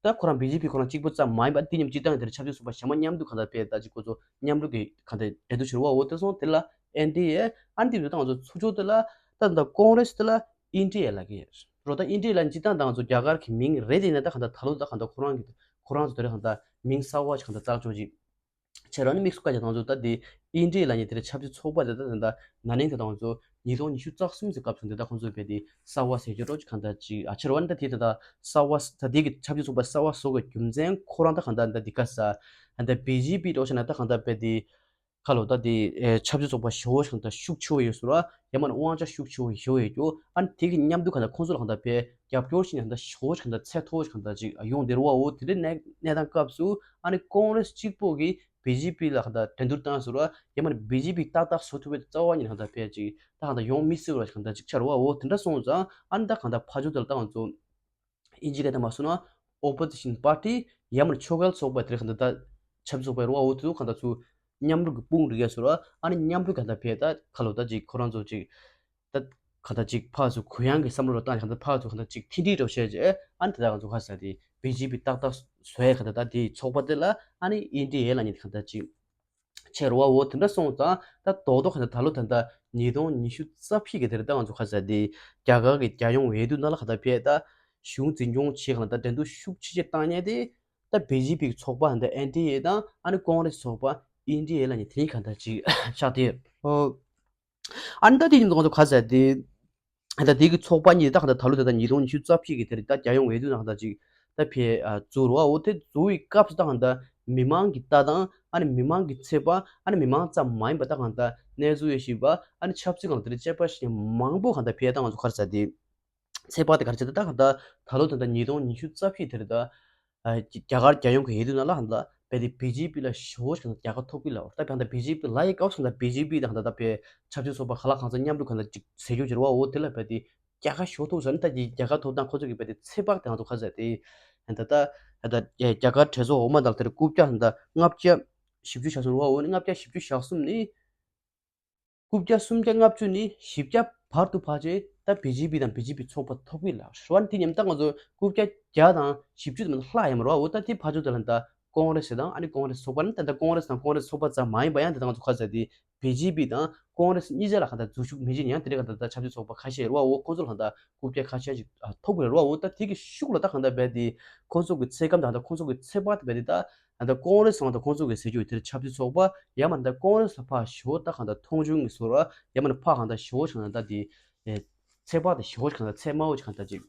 ད་ཁོ་རང་བི་ཇེ་པི་ཁོ་རང་གཅིག་པོ་ཙམ་མ་ཡིན་པ་དེ་མཉམ་སྤྱིར་བཏང་དེར་ཆབ་སྲིད་ཚོགས་པ་གཞན་མ་མཉམ་དུ་གང་ལྟར་སྤེལ་ད་ཅིག་ཁོ་ཚོ་མཉམ་རུབ་ཀྱི་གང་ལྟར་འགྲན་བསྡུར་བྱེད་རོ། འོ་དེ་སོང་དེ་ལ་ཨེན་ཌི་ཨེ། ཨ་ནི་དེ་ཚོ་ད་ང་ཚོ་ཚུར་ཕྱོགས་དེ་ལ་ད་ད་ཀོང་རེས་དེ་ལ་ཨིན་ཌི་ཨེ་ལབ་ཀྱི་ཡོད་རོ། ད་ཨིན་ཌི་ཨེ་ལ་སྤྱིར་བཏང་ད་ང་ཚོ་རྒྱ་གར་གྱི་མིང་རེད། དེ་ཡིན་ན་ད་གང་ལྟར་ད་ལོ་ད་གང་ལྟར་ཁོ་རང་གི་ཁོ་རང་ཚོ་དེ་རེད་གང་ལྟར་མིང་གསར་བ་ཞིག་གང་ལྟར་བཏགས་ཆོག་ཅིག་བྱས་རོགས་ནི་དམིགས་སུ་བཀར་བྱས་ང་ཚོ་ད་དེ་ཨིན་ཌི་ཨེ་ལབ་མཁན་དེ་རེད་ཆབ་སྲིད་ཚོགས་པ་དེ་ད་ད་ད་ན་ནིང་དེ་ད་ང་ཚོ་ཉིས་སྟོང་ཉི་ཤུ་རྩ་གསུམ་ཙམ་སྐབས་སུ་འདི་ད་ཁོང་ཚོས་བས་དེ་གསར་བ་ཟེར་རྒྱུ་རོ་ཅིག་གང་ལྟར་ཅིག་ཨ་བྱས་རོགས་ནི་ད་དེ་ད་ད་གསར་བ་ད་དེ་གི་ཆབ་སྲིད་ཚོགས་པ་གསར་བ་བཟོ་དགོས་རྒྱུ་མཚན་ཁོ་རང་ད་གང་ལྟར་ད་འདི་ག་ས་ད་བི་ཇེ་པི་རོ་ཤ་ན་ད་གང་ལྟར་བས་དེ་ཁ་ལོ་ད་དེ་ཆབ་སྲིད་ཚོགས་པ་ཞེ་པོ་ཞིག་ད་ཤུགས་ཆེ་བོ་ཡོད་སོ་ར། ཡང་མིན་ན་དབང་ཆ་ཤུགས་ཆེ་བོ་ཡོད་རྒྱུ། ཨ་ནི་དེ་གི་མཉམ་དུ་གང་ལྟར་ཁོང་ཚོ་ལ་གང་ལྟར་བས་རྒྱབ་སྐྱོར་བྱེད་ནས་གང་ལྟར་ཞེ་པོ་ཞིག་གང་ལྟར་ཚད་མཐོ་བོ་ཞིག་གང་ལྟར་ཅིག་ཡོང་བསྡད་རེད་བ། འོ་དེ་འདྲའི་གནས་གནས་སྟངས་སྐབས་སུ་ཨ་ནི་ཀོང་རེས་གཅིག་པོ་གིས་བི་ཇེ་པི་ལ་གང་ལྟར་འགྲན་བསྡུར་བཏང་སོང་ར། ཡང་མིན་ན་བི་ཇེ་པི་ཏག་ཏག་བཟོ་ཐུབ་པའི་རྩ་བ་ཉིད་ནས་གང་ལྟར་བས་ཅིག་ད་གང་ལྟར་ཡོང་མི་སྲིད་པ་ཞིག་གང་ལྟར་ཅིག་ཆགས་རེད་བ། འོ་དེ་འདྲ་སོང་ཙང་ཨ་ནི་ད་གང་ལྟར་ཕར་ཕྱོགས་དེ་ལ་ད་ང་ཚོ་ཨིན་ཇི་སྐད་དུ་མ་སོང་ན་ཨོ་པོ་ཛི་ཤན་པར་ཊི་ཡང་མིན་ན་ཕྱོགས་འགལ་ཚོགས་པ་དེ་རིགས་གང་ལྟར་ད་ཆབ་སྲིད་ཚོགས་པའི་རེད་བ། འོ་དེ་ཚོ་གང་ལྟར་ཚུར་མཉམ་རུབ་ཀྱི་དཔུང་རེད་ཡ་སོ་ར། ཨ་ནི་མཉམ་རུབ་གང་ལྟར་བས་ད་ཁ་ལོ་ད་ཅིག་ཁོ་རང་ཚོ་ཅིག་ད་གང་ལྟར་ཅིག་ཕར་ཚུར་གུ་ཡངས་ཀྱི་བསམ་བློ་རོ་བཏང་གང་ལྟར་ཕར་ཚུར་གང་ལྟར་ཅིག་མཐུན་སྒྲིལ་རོ་བྱས་རྗེས་ཨ་ནི་དེ་ད་ང་ཚོ་ཁ་ཟེར་དེ་བི་ཇེ་པི་ཏག་ཏག་བཟོ་ཡ་གང་ལྟར་ད་དེའི་ཚོགས་པ་དེ་ལ་ཨ་ནི་ཨིན་ཌི་ཨེ་ལབ་མཁན་དེ་གང་ལྟར་ཅིག་བྱས་རོ་བ། འོ་དེ་འདྲ་སོང་ཙང་ད་རྡོག་རྡོག་གང་ལྟར་ད་ལོ་ད་ལྟ་ཉིས་སྟོང་ཉི་ཤུ་རྩ་བཞི་གི་དེ་རེད། ད་ང་ཚོ་ཁ་ཟེར་དེ་རྒྱ་གར་གྱི་རྒྱལ་ཡོངས་འོས་བསྡུ་ནང་ལ་གང་ལྟར་བས་ད་གཞུང་འཛིན་སྐྱོང་བྱེད་གང་ལྟར་འགྲན་བསྡུར་ཤུགས་ཆེ་ཆེ་བཏང་མཁན་དེ་ད་བི་ཇེ་པི་གི་ཚོགས་པ་གང་ལྟར་ཨེན་ཌི་ཨེ་དང་ཨ་ནི་ཀོང་རེས་ཚོགས་པ་ཨིན་ཌི་ཨེ་ལབ་མཁན་དེ་གཉིས་གང་ལྟར་ཅིག་ཆགས་ཏེ། ཨ་ནི་ད་དེ་ཡིན་ཙང་ང་ཚོ་ག་ཟེར་དེ། ད་དེ་གི་ཚོགས་པ་གཉིས་ད་གང་ལྟར་ད་ལོ་ད་ལྟ་ཉིས་སྟོང་ཉི་ཤུ་རྩ་བཞི་གི་དེ་རེད། ད་རྒྱལ་ཡོངས་འོས་བསྡུ་ནང་ད་ཅིག་ད་ཕེ་ཨ་བཙུགས་རོ་བ། འོ་དེ་བཙུགས་པའི་སྐབས་སུ་ད་གང་ལྟར་མི་མང་གི་ལྟ་སྟངས་ཨ་ནི་མི་མང་གི་ཚོད་དཔག་ཨ་ནི་མི་མང་ཙམ་མ་ཡིན་པ་ད་གང་ལྟར་གནས་ཚུལ་ཡོད་བཞིན་པ་ཨ་ནི་ཆབ་སྲིད་གང་ལྟར་དཔྱད་པ་ཞིག་མང་པོ་གང་ལྟར་ཕེ་ད་ང་ཚོ་ག་རེ་ཟེར་དེ། ཚོད་དཔག་དེ་ག་རེ་བྱས་ཏེ་ད་གང་ལྟར་ད་ལོ་ད་ལྟ་ཉིས་སྟོང་ཉི་ཤུ་རྩ་བཞི་དེ་རེད་ད། ཨ་རྒྱ་གར་རྒྱལ་ཡོངས་ཀྱི་འོས་བསྡུ་ནང་ལ་གང་ལྟར་བས་དེ་བི་ཇེ་པི་ལ་ཞེ་པོ་ཞིག་གང་ལྟར་རྒྱལ་ཁ་ཐོབ་ཀྱི་ལ། ད་གང་ལྟར་བི་ཇེ་པི་ལ་ཡི་སྐབས་སུ་གང་ལྟར་བི་ཇེ་པི་དང་གང་ལྟར་ད་བས་ཆབ་སྲིད་ཚོགས་པ་ག་ལ་གང་ཚ་མཉམ་རུབ་གང་ལྟར་ཅིག་ཟེར་རྒྱུ་ཅིག་རེད་བ། འོ་དེ་ལ་བས་དེ་རྒྱལ་ཁ་ཞེ་པོ་ཐོབ་ཟེར་ནི་ད་ཀྱི་རྒྱལ་ཁ་ཐོབ་སྟངས་ཁོ་ཚོ་གི་བས་དེ་ཚོད་དཔག་དེ་ང་ཚོ་ག་ཟེར་དེ་ད་ད་ད་རྒྱ་གར་གྲོས་ཚོགས་འོག་མ་དང་དེར་རྐུབ་བཀྱག་ད་ལྔ་བརྒྱ་བཞི་བཅུ་ཞེ་གསུམ་རེད་བ། འོ་ནི་ལྔ་བརྒྱ་བཞི་བཅུ་ཞེ་གསུམ་ནི། རྐུབ་བཀྱག་སུམ་བརྒྱ་ལྔ་བཅུ་ནི་བཞི་བརྒྱ་བར་དུ་ཕར་ཆེ་ད་བི་ཇེ་པི་དང་བི་ཇེ་པི་ཚོགས་པ་ཐོབ་ཀྱི་ལ་རེད་བ། དེ་མཉམ་ད་ང་ཚོ་རྐུབ་བཀྱག་བརྒྱ་དང་བཞི་བཅུ་དེ་མིན་ལྷག་ཡོད་མ་རེད་བ། འོ་ད་དེ་ཕར་ཕྱོགས་དེ་ལ་ད་ཀོང་རེ་སི་དང་ཨ་ནི་ཀོང་རེ་སི་ཚོགས་པ་ནི་ད་ད་ཀོང་རེ་སི་དང་ཀོང་རེ་སི་ཚོགས་པ་ཙམ་མ་ཡིན་པ་ཡང་དེ་ད་ང་ཚོ་ཁ་ཟེར་དེ་བི་ཇེ་པི་དང་ཀོང་རེ་སི་གཉིས་ཆ་ལ་གང་ལྟར་འཛུལ་ཞུགས་མི་བྱེད་ཡང་དེ་རིང་གང་ལྟར་ད་ཆབ་སྲིད་ཚོགས་པ་ཁ་ཤས་ཡོད་རེད་བ། འོ་ཁོ་ཚོ་ལ་གང་ལྟར་རྐུབ་བཀྱག་ཁ་ཤས་ཤིག་ཐོབ་ཀྱི་རེད་བ། འོ་ད་དེ་གི་ཤུགས་ལ་ད་གང་ལྟར་རྦད་དེ་ཁོ་ཚོ་གི་ཚེ་སྐམ་དང་ད་ཁོ་ཚོ་གི་ཚེ་དཔག་དེ་རྦད་དེ་ད། ད་ལྟ་ཀོང་རེ་སི་ཚང་ད་ཁོང་ཚོ་གི་ཟེར་རྒྱུ་དེར་ཆབ་སྲིད་ཚོགས་པ་ཡང་མིན་ད་ཀོང་རེ་སི་ལ་ཕར་ཞོ་ད་གང་ལྟར་མཐོང་ཆུང་གི་བཟོ་ར། ཡང་མིན་ཕར་གང་ལྟར་ཞོ་ཞིག་གང་ལྟར་ད་དེ་ཚེ་དཔག་དེ་ཞོ་ཞིག་གང་ལྟར་ཚད་དམའ་བོ་ཞིག་གང་ལྟར་ཅིག་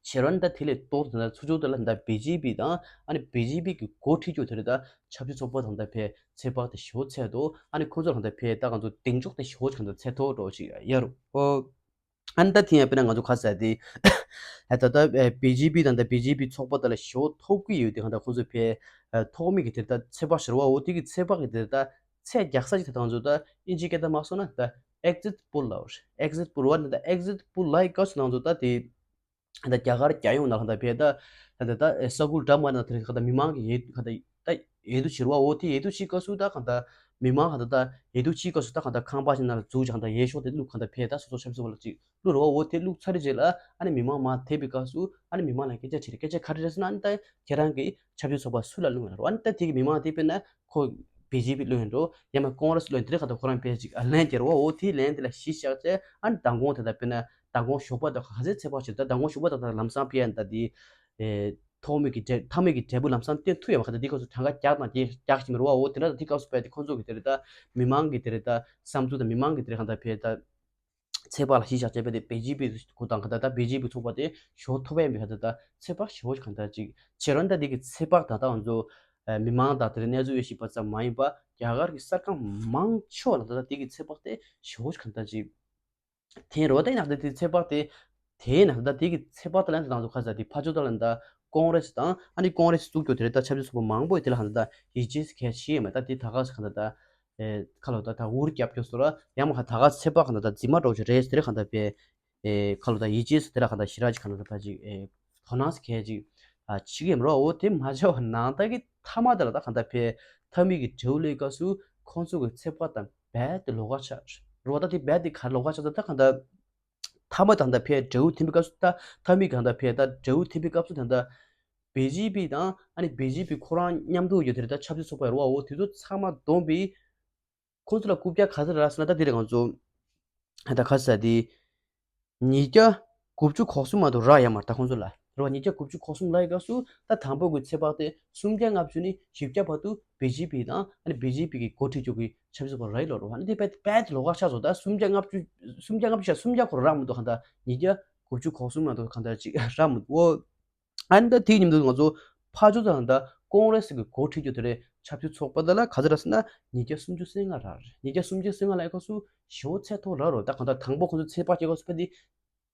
བྱེད་རོགས་ནི་ད་དེ་ལས་ཏོག་ད་ལྟ་ཚུར་ཕྱོགས་དེ་ལ་ད་བི་ཇེ་པི་དང་ཨ་ནི་བི་ཇེ་པི་གི་འགོ་ཁྲིད་རྒྱུ་དེ་རེད། ད་ཆབ་སྲིད་ཚོགས་པ་དང་ད་ཕེ་ཚེ་དཔག་དེ་ཞོ་ཚད་དོ། ཨ་ནི་ཁོ་ཚོ་ལ་ད་ཕེ་ད་གང་ཚོ་གདེང་འཇོག་དེ་ཞོ་ཞིག་གང་ལྟར་ཚད་མཐོ་འགྲོ་ཞིག་ཡ་རུ། ཨ་ནི་ད་དེ་ཡང་དཔེར་ན་ང་ཚོ་ཁ་ཟེར་དེ། ད་ལྟ་བི་ཇེ་པི་དང་ད་བི་ཇེ་པི་ཚོགས་པ་དེ་ལ་ཞེ་པོ་ཐོབ་ཀྱི་ཡོད་དེ་གང་ལྟར་ཁོང་ཚོས་ཕེ་ཐོག་མེད་ཀྱི་དེ་ལྟ་ཚོད་དཔག་ཞེ་པོ་འོ་དེ་གི་ཚོད་དཔག་གི་དེ་ལྟ་ཚད་རྒྱག་ས་ཅིག་ད་ང་ཚོ་ད་ཨིན་ཇི་སྐད་དུ་མ་སོང་ན་ད་ཨེག་ཛིཊ་པོལ་ལ་ཨེག་ཛིཊ་པོལ་བ་ད་ཨེག་ཛིཊ་པོལ་ལ་ཡི་སྐབས་སུ་ང་ཚོ་ད་དེ་ད་རྒྱ་གར་རྒྱལ་ཡོངས་ནང་ད་ཕེ་ད་ད་ད་ས་ཁུལ་འདྲ་མ་ན་དེ་ད་མི་མང་གི་ཡེ་ད་ད་ཡེ་དུ་ཕྱིར་བ་འོ་དེ་ཡེ་དུ་ཕྱིར་སྐབས་སུ་ད་གང་ལྟར་མི་མང་གང་ལྟར་ད་ཡེ་དུ་ཕྱིར་སྐབས་སུ་ད་གང་ལྟར་ཁང་པ་ཞིག་ནང་ལ་འཛུལ་ཅིག་གང་ལྟར་ཡེ་ཤོག་དེ་བླུགས་གང་ལྟར་ཕེ་ད་སོ་སོ་ཆབ་སྲིད་པ་ལ་ཅིག་བླུགས་རེད་བ། འོ་དེ་བླུགས་ཚར་རྗེས་ལ་ཨ་ནི་མི་མང་མར་ཐེབས་པའི་སྐབས་སུ་ཨ་ནི་མི་མང་ལ་སྐད་ཆ་དྲིས་རེད། སྐད་ཆ་ག་རེ་རེད་ཟེར་ན་ཨ་ནི་ད་ཁྱེད་རང་གི་ཆབ་སྲིད་ཚོགས་པ་སུ་ལ་བླུགས་ཡོད་རེད་བ། ཨ་ནི་ད་དེ་གི་མི་མང་དེ་དཔེར་ན་ཁོ་བི་ཇེ་པི་བླུགས་ཡོད་འགྲོ་ཡང་མ་ཀོང་རེ་སི་བླུགས་ཡོད་དེ་རེད་གང་ལྟར་ཁོ་རང་ཕེ་ཅིག་ཨ་ལན་བརྒྱབ་རེད་བ། འོ་དེ་ལན་དེ་ལ་གཞི་བཞག་བྱས་ཨ་ནི་མདང་དགོང་དེ་ད་དཔེར་ན་མདང་དགོང་ཞོགས་པ་ད་ག་ཚོད་ཚོད་དཔག་བྱེད་ད་མདང་དགོང་ཞོགས་པ་ད་ད་ལམ་སང་ཕེ་ཡ་ད་དེ། ཐོགས་མེད་ཀྱི་འབྲས་ཐོགས་མེད་ཀྱི་འབྲས་བུ་ལམ་སང་བསྟན་ཐུབ་ཡོད་པ། གང་ལྟར་འདི་སྐབས་སུ་གྲངས་ཀ་བརྒྱ་དང་བརྒྱད་བརྒྱ་ཞིག་མི་རུང་བའོ། དེ་འདྲ་དང་དེ་སྐབས་སུ་བས་དེ་ཁོང་ཚོ་གི་དེ་རེད་ད། མི་མང་གི་དེ་རེད་ད། བསམ་ཚུལ་དང་མི་མང་གི་དེ་རེད་གང་ལྟར་བས་ད། ཚོད་དཔག་ལ་གཞི་བཞག་བྱས་པ་དེ་བི་ཇེ་པི་གུ་དང་གང་ལྟར་ད་བི་ཇེ་པི་ཚོགས་པ་དེ་ཞེ་པོ་ཐོབ་ཡས་མེད་གང་ལྟར་ད་ཚོད་དཔག་ཞེ་པོ་ཞིག་གང་ལྟར་ཅིག་བྱེད་རོགས། ད་དེ་གི་ཚོད་དཔག་ད་ད་ང་ཚོ་མི་མང་དང་དེ་རེད་གནས་ཚུལ་དབྱེ་ཞིབ་པ་ཙམ་མ་ཡིན་པ་རྒྱ་གར་གྱི་གསར་ཁང་མང་ཆེ་བ་ལ་ད་ད་དེ་གི་ཚོད་དཔག་དེ་ཞེ་པོ་ཞིག་གང་ལྟར་ཅིག་འཐེན་རོགས། ད་ཡིན་ན་ད་དེ་ཚོད་དཔག་དེ་དེ་ཡིན་ན་ད་དེ་གི་ཚོད་དཔག་དེ་ལ་ད་ང་ཚོ་ཁ་ས་དེ་ཕ་ཇོ་ད་ལ་ད་ཀོང་རེ་སི་དང་ཨ་ནི་ཀོང་རེ་སི་བཙུགས་རྒྱུ་དེ་རེད་ད་ཆབ་སྲིད་ཚོགས་པ་མང་པོ་ཡི་དེ་ལ་གང་ལྟར་ད་ཡིད་ཆེས་གལ་ཆེ་ཡོད་མེད། ད་དེ་ད་ག་ས་གང་ལྟར་ད། ཨེ་ཁ་ལོ་ད་ད་འུར་རྒྱབ་སྐྱོ་སོ་ར་ཡང་མ་ཁ་ད་ག་ཚེ་དཔག་ག་ད་ད་རྫི་མ་འགྲོ་ཆུ་རེས་དེ་རེ་ག་ད་པའི་ཨེ་ཁ་ལོ་ད་ཡིད་ཆེས་སུ་དེ་ར་ག་ད་ཞི་ར་ཅིག་ག་ད་ད་ཅིག་ཨེ་དོ་སྣང་སི་ཁལ་ཅིག་ཨ་ཆི་གེ་མ་རོ། འོ་དེ་མ་བྱ་བ་ནང་ད་གི་ཐ་མ་དེ་ལ་ད་ག་ད་པའི་ཐ་མི་གི་འབྲེལ་ལས་སྐབས་སུ་ཁོང་ཚོ་གི་ཚེ་དཔག་དང་རྦད་དེ་ལོགས་ཀ་ཆགས་རོ། ད་དེ་རྦད་དེ་ག་ལོགས་ཀ་ཆགས་ད་ད་ག་ད། ཐ་མ་དང་ད་ཕའི་འབྲས་བུ་ཐིམ་པའི་སྐབས་སུ་ད་ཐ་མི་གང་ད་ཕའི་ད་འབྲས་བུ་ཐིམ་པའི་སྐབས་སུ་ད་ད་བི་ཇེ་པི་དང་ཨ་ནི་བི་ཇེ་པི་ཁོ་རང་མཉམ་དུ་ཡོད་དེ་རེད་ད་ཆབ་སྲིད་ཚོགས་པ་རེད་བ། འོ་དེ་ཚོ་ཚང་མ་བསྡོམས་པའི་ཁོང་ཚོ་ལ་རྐུབ་བཀྱག་ག་ཚོད་རག་ཟེར་ན་ད་དེ་རེད་ང་ཚོ་ད་ག་ས་དེ་ཉིས་བརྒྱ་དགུ་བཅུ་གོ་གསུམ་མ་གཏོགས་རག་ཡ་མ་རེད་ད་ཁོང་ཚོ་ལ་རེད་བ། ཉིས་བརྒྱ་དགུ་བཅུ་གོ་གསུམ་ལ་ཡི་སྐབས་སུ་ད་དང་པོ་གི་ཚེ་དཔག་དེ་སུམ་བརྒྱ་ལྔ་བཅུ་ནས་བཞི་བརྒྱ་བར་དུ་བི་ཇེ་པི་དང་ཨ་ནི་བི་ཇེ་པི་གི་འགོ་ཁྲིད་ཅོག་གི་ཆབ་སྲིད་པ་རེད་ལོ་རོ། ཨ་ནི་དེ་བས་བས་ལོགས་ཀ་ཆགས་སོང་ད་སུམ་བརྒྱ་ལྔ་བཅུ་སུམ་བརྒྱ་ལྔ་བཅུ་ཞག་སུམ་བརྒྱ་ཁོ་རང་རག་མི་འདུག་གང་ལྟར་ཉིས་བརྒྱ་དགུ་བཅུ་གོ་གསུམ་མ་གཏོགས་གང་ལྟར་ཅིག་རག་མི་འདུག་འོ། ཨ་ནི་ད་དེའི་མཉམ་དུ་ང་ཚོ་ཕར་ཕྱོགས་དང་ད་ཀོང་རེ་སི་གི་འགོ་ཁྲིད་རྒྱུ་དེ་རེད་ཆབ་སྲིད་ཚོགས་པ་དེ་ལ་ག་ཚོད་རག་ཟེར་ན་ཉིས་བརྒྱ་སུམ་ཅུ་སོ་ལྔ་རག་རེད། ཉིས་བརྒྱ་སུམ་ཅུ་སོ་ལྔ་ལ་ཡི་སྐབས་སུ་ཞེ་པོ་ཚད་མཐོ་རག་རོ། ད་གང་ལྟར་དང་པོ་ཁོང་ཚོ་ཚེ་དཔག་བྱེད་སྐབས་སུ་ཕ་དེ་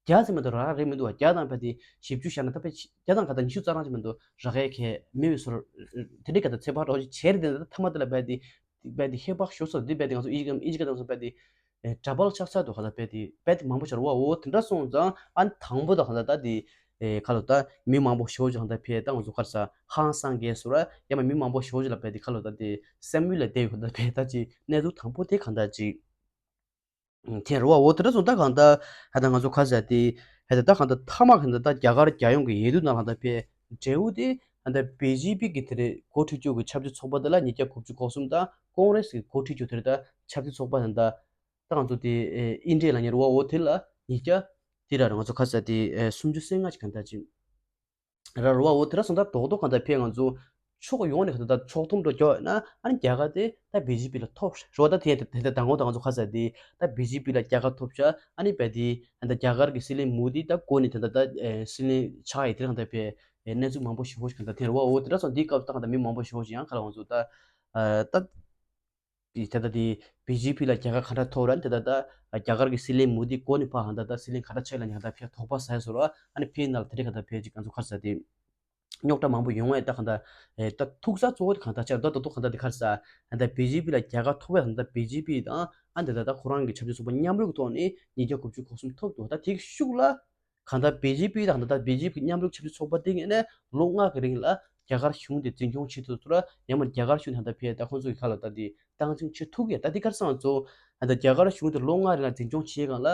བརྒྱ་ཙམ་མ་གཏོགས་རག་རེད་མི་འདུག་བ། བརྒྱ་དང་ཕ་དེ་བཞི་བཅུ་བཞག་ན་ད་ཕ་བརྒྱ་དང་ག་ད་ཉི་ཤུ་རྩ་གྲངས་ཅིག་མ་གཏོགས་རག་ཡས་ཁེ་མེད་པའི་བཟོ་འདྲ་དེ་འདྲའི་ག་ད་ཚེ་དཔག་འགྲོ་ཅིག་བྱས་རེད། དེ་ད་ཐ་མ་དེ་ལ་ཕ་དེ་ཕ་དེ་ཧེ་བག་ཤོར་སོང་། དེ་ཕ་དེ་ང་ཚོ་ཨི་ཇི་ཨི་ཇི་ག་དང་སོ་ཕ་དེ་ཨེ་དྲ་པར་ཆགས་ཚར་འདུག་ག་ད་ཕ་དེ་ཕ་དེ་མང་པོ་ཆགས་རེད་བ། འོ་དེ་འདྲ་སོང་ཙང་ཨ་ནི་དང་པོ་ད་ག་ད་ད་དེ་ཨེ་ག་ལ་ད་མི་མང་པོ་ཞེ་པོ་ཅིག་ག་ད་ཕ་ད་ང་ཚོ་ག་རེ་ཟ་ཧང་སང་གས་སོ་ར་ཡ་མ་མི་མང་པོ་ཞེ་པོ་ཅིག་ལ་ཕ་དེ་ག་ལ་ད་དེ་སེམས་ཡུལ་ལ་བསྡད་ཡོད་ག་ད་ཕ་ད་ཅིག་གནས་ཚུལ་དང་པོ་དེ་ག་ད་ཅིག་དེ་རེད་བ། འོ་དེ་འདྲ་སོང་ད་གང་ལྟར་ཧ་ད་ང་ཚོ་ཁ་ཟེར་དེ་ཧ་ད་ད་གང་ལྟར་ཐ་མ་གང་ལྟར་ད་རྒྱ་གར་རྒྱལ་ཡོངས་ཀྱི་འོས་བསྡུ་ནང་ལ་ད་ཕའི་འབྲས་བུ་དེ་ཧ་ད་བི་ཇེ་པི་གི་དེ་རེད་འགོ་ཁྲིད་ཅོག་གི་ཆབ་སྲིད་ཚོགས་པ་དེ་ལ་ཉིས་བརྒྱ་དགུ་བཅུ་གོ་གསུམ་དང་ཀོང་རེ་སི་གི་འགོ་ཁྲིད་ཅོག་དེ་རེད་ད་ཆབ་སྲིད་ཚོགས་པ་ད་ད་ད་ང་ཚོ་དེ་ཨིན་ཌི་ཡ་ལ་ཉེ་རུ་བ་འོ་དེ་ལ་ཉིས་བརྒྱ་དེ་ར་རེད་ང་ཚོ་ཁ་ཟེར་དེ་སུམ་ཅུ་སོ་ལྔ་ཅིག་གང་ལྟར་ཅིག་ར་རུ་བ་འོ་དེ་ར་སོང་ད་རྡོག་རྡོག་གང་ལྟར་ཕའི་ང་ཚོ་ཕྱོགས་ཡོངས་ནས་གང་ལྟར་ཕྱོགས་བསྡོམས་འགྲོ་རྒྱུ་ཡོད་ན་ཨ་ནི་རྒྱ་གར་དེ་ད་བི་ཇེ་པི་ལ་ཐོབ་རེད་བ། ད་དེ་དེ་ད་དང་པོ་ད་ང་ཚོ་ཁ་ཟེར་དེ་ད་བི་ཇེ་པི་ལ་རྒྱ་གར་ཐོབ་ཤག་ཨ་ནི་བས་དེ་ད་རྒྱ་གར་གྱི་སྲིད་བློན་མོ་དི་ད་གོ་ནས་དེ་ད་ད་སྲིད་བློན་ཆགས་ཡི་དེ་ར་གང་ལྟར་ཕའི་གནས་ཚུལ་མང་པོ་ཞེ་པོ་ཞིག་གང་ལྟར་དེ་རུ་བ་འོ་དེ་ར་སོང་དེའི་སྐབས་ད་གང་ལྟར་མི་མང་པོ་ཞེ་པོ་ཞིག་ཡང་ཁ་ལ་ང་ཚོ་ད་ད། དེ་ད་ལྟ་དེ་བི་ཇེ་པི་ལ་རྒྱལ་ཁ་ག་འདྲ་ཐོབ་ར་དེ་ད་ལྟ་རྒྱ་གར་གྱི་སྲིད་བློན་མོ་དི་མགོ་ནས་ཕར་ཧང་ད་ལྟ་སྲིད་བློན་ག་འདྲ་ཆགས་ལ་ཉག་ད་ཕེ་དོགས་པ་ཟ་ཡ་བཟོ་ར་ཨ་ནི་ཕེ་ནང་ལ་དེ་རིང་ག་ད་ཕེ་ཅིག་ང་ཚོ་ཁར་ཟ་དེ་རྙོག་དྲ་མང་པོ་ཡོང་བས་ད་ག་ད་ད་ཐུག་ས་གཙོ་བོ་དེ་ག་ད་ཆགས་ད་ད་དོ་ག་ད་དེ་ཁར་ཟ་ད་བི་ཇེ་པི་ལ་རྒྱལ་ཁ་ཐོབ་བས་ད་བི་ཇེ་པི་དང་ཨ་འདི་ད་ད་ཁོ་རང་གི་ཆབ་སྲིད་ཚོགས་པ་མཉམ་རུབ་ཐོག་ནས་ཉིས་བརྒྱ་དགུ་བཅུ་གོ་གསུམ་ཐོབ་འདུག་ད་དེ་ཤུགས་ལ། གང་ལྟར་བི་ཇེ་པི་དང་ད་ལྟ་བི་ཇེ་པི་མཉམ་རུབ་ཆབ་སྲིད་ཚོགས་པ་དེ་ངོས་ནས་ལོ་ལྔ་གི་རིང་ལ་རྒྱ་གར་གཞུང་དེ་འཛིན་སྐྱོང་བྱེད་ཐུབ་ཐུབ་ལ་ཡང་མ་རྒྱ་གར་གཞུང་ད་ལྟ་ཕེ་ད་ཁོང་ཚོ་གི་ཁ་ལ་ད་དེ་སྟངས་འཛིན་བྱེད་ཐུབ་ཀྱི་ད་དེ་གར་སང་ཚོ་ད་ལྟ་རྒྱ་གར་གཞུང་དེ་ལོ་ལྔ་རིང་ལ་འཛིན་སྐྱོང་བྱེད་སྒང་ལ་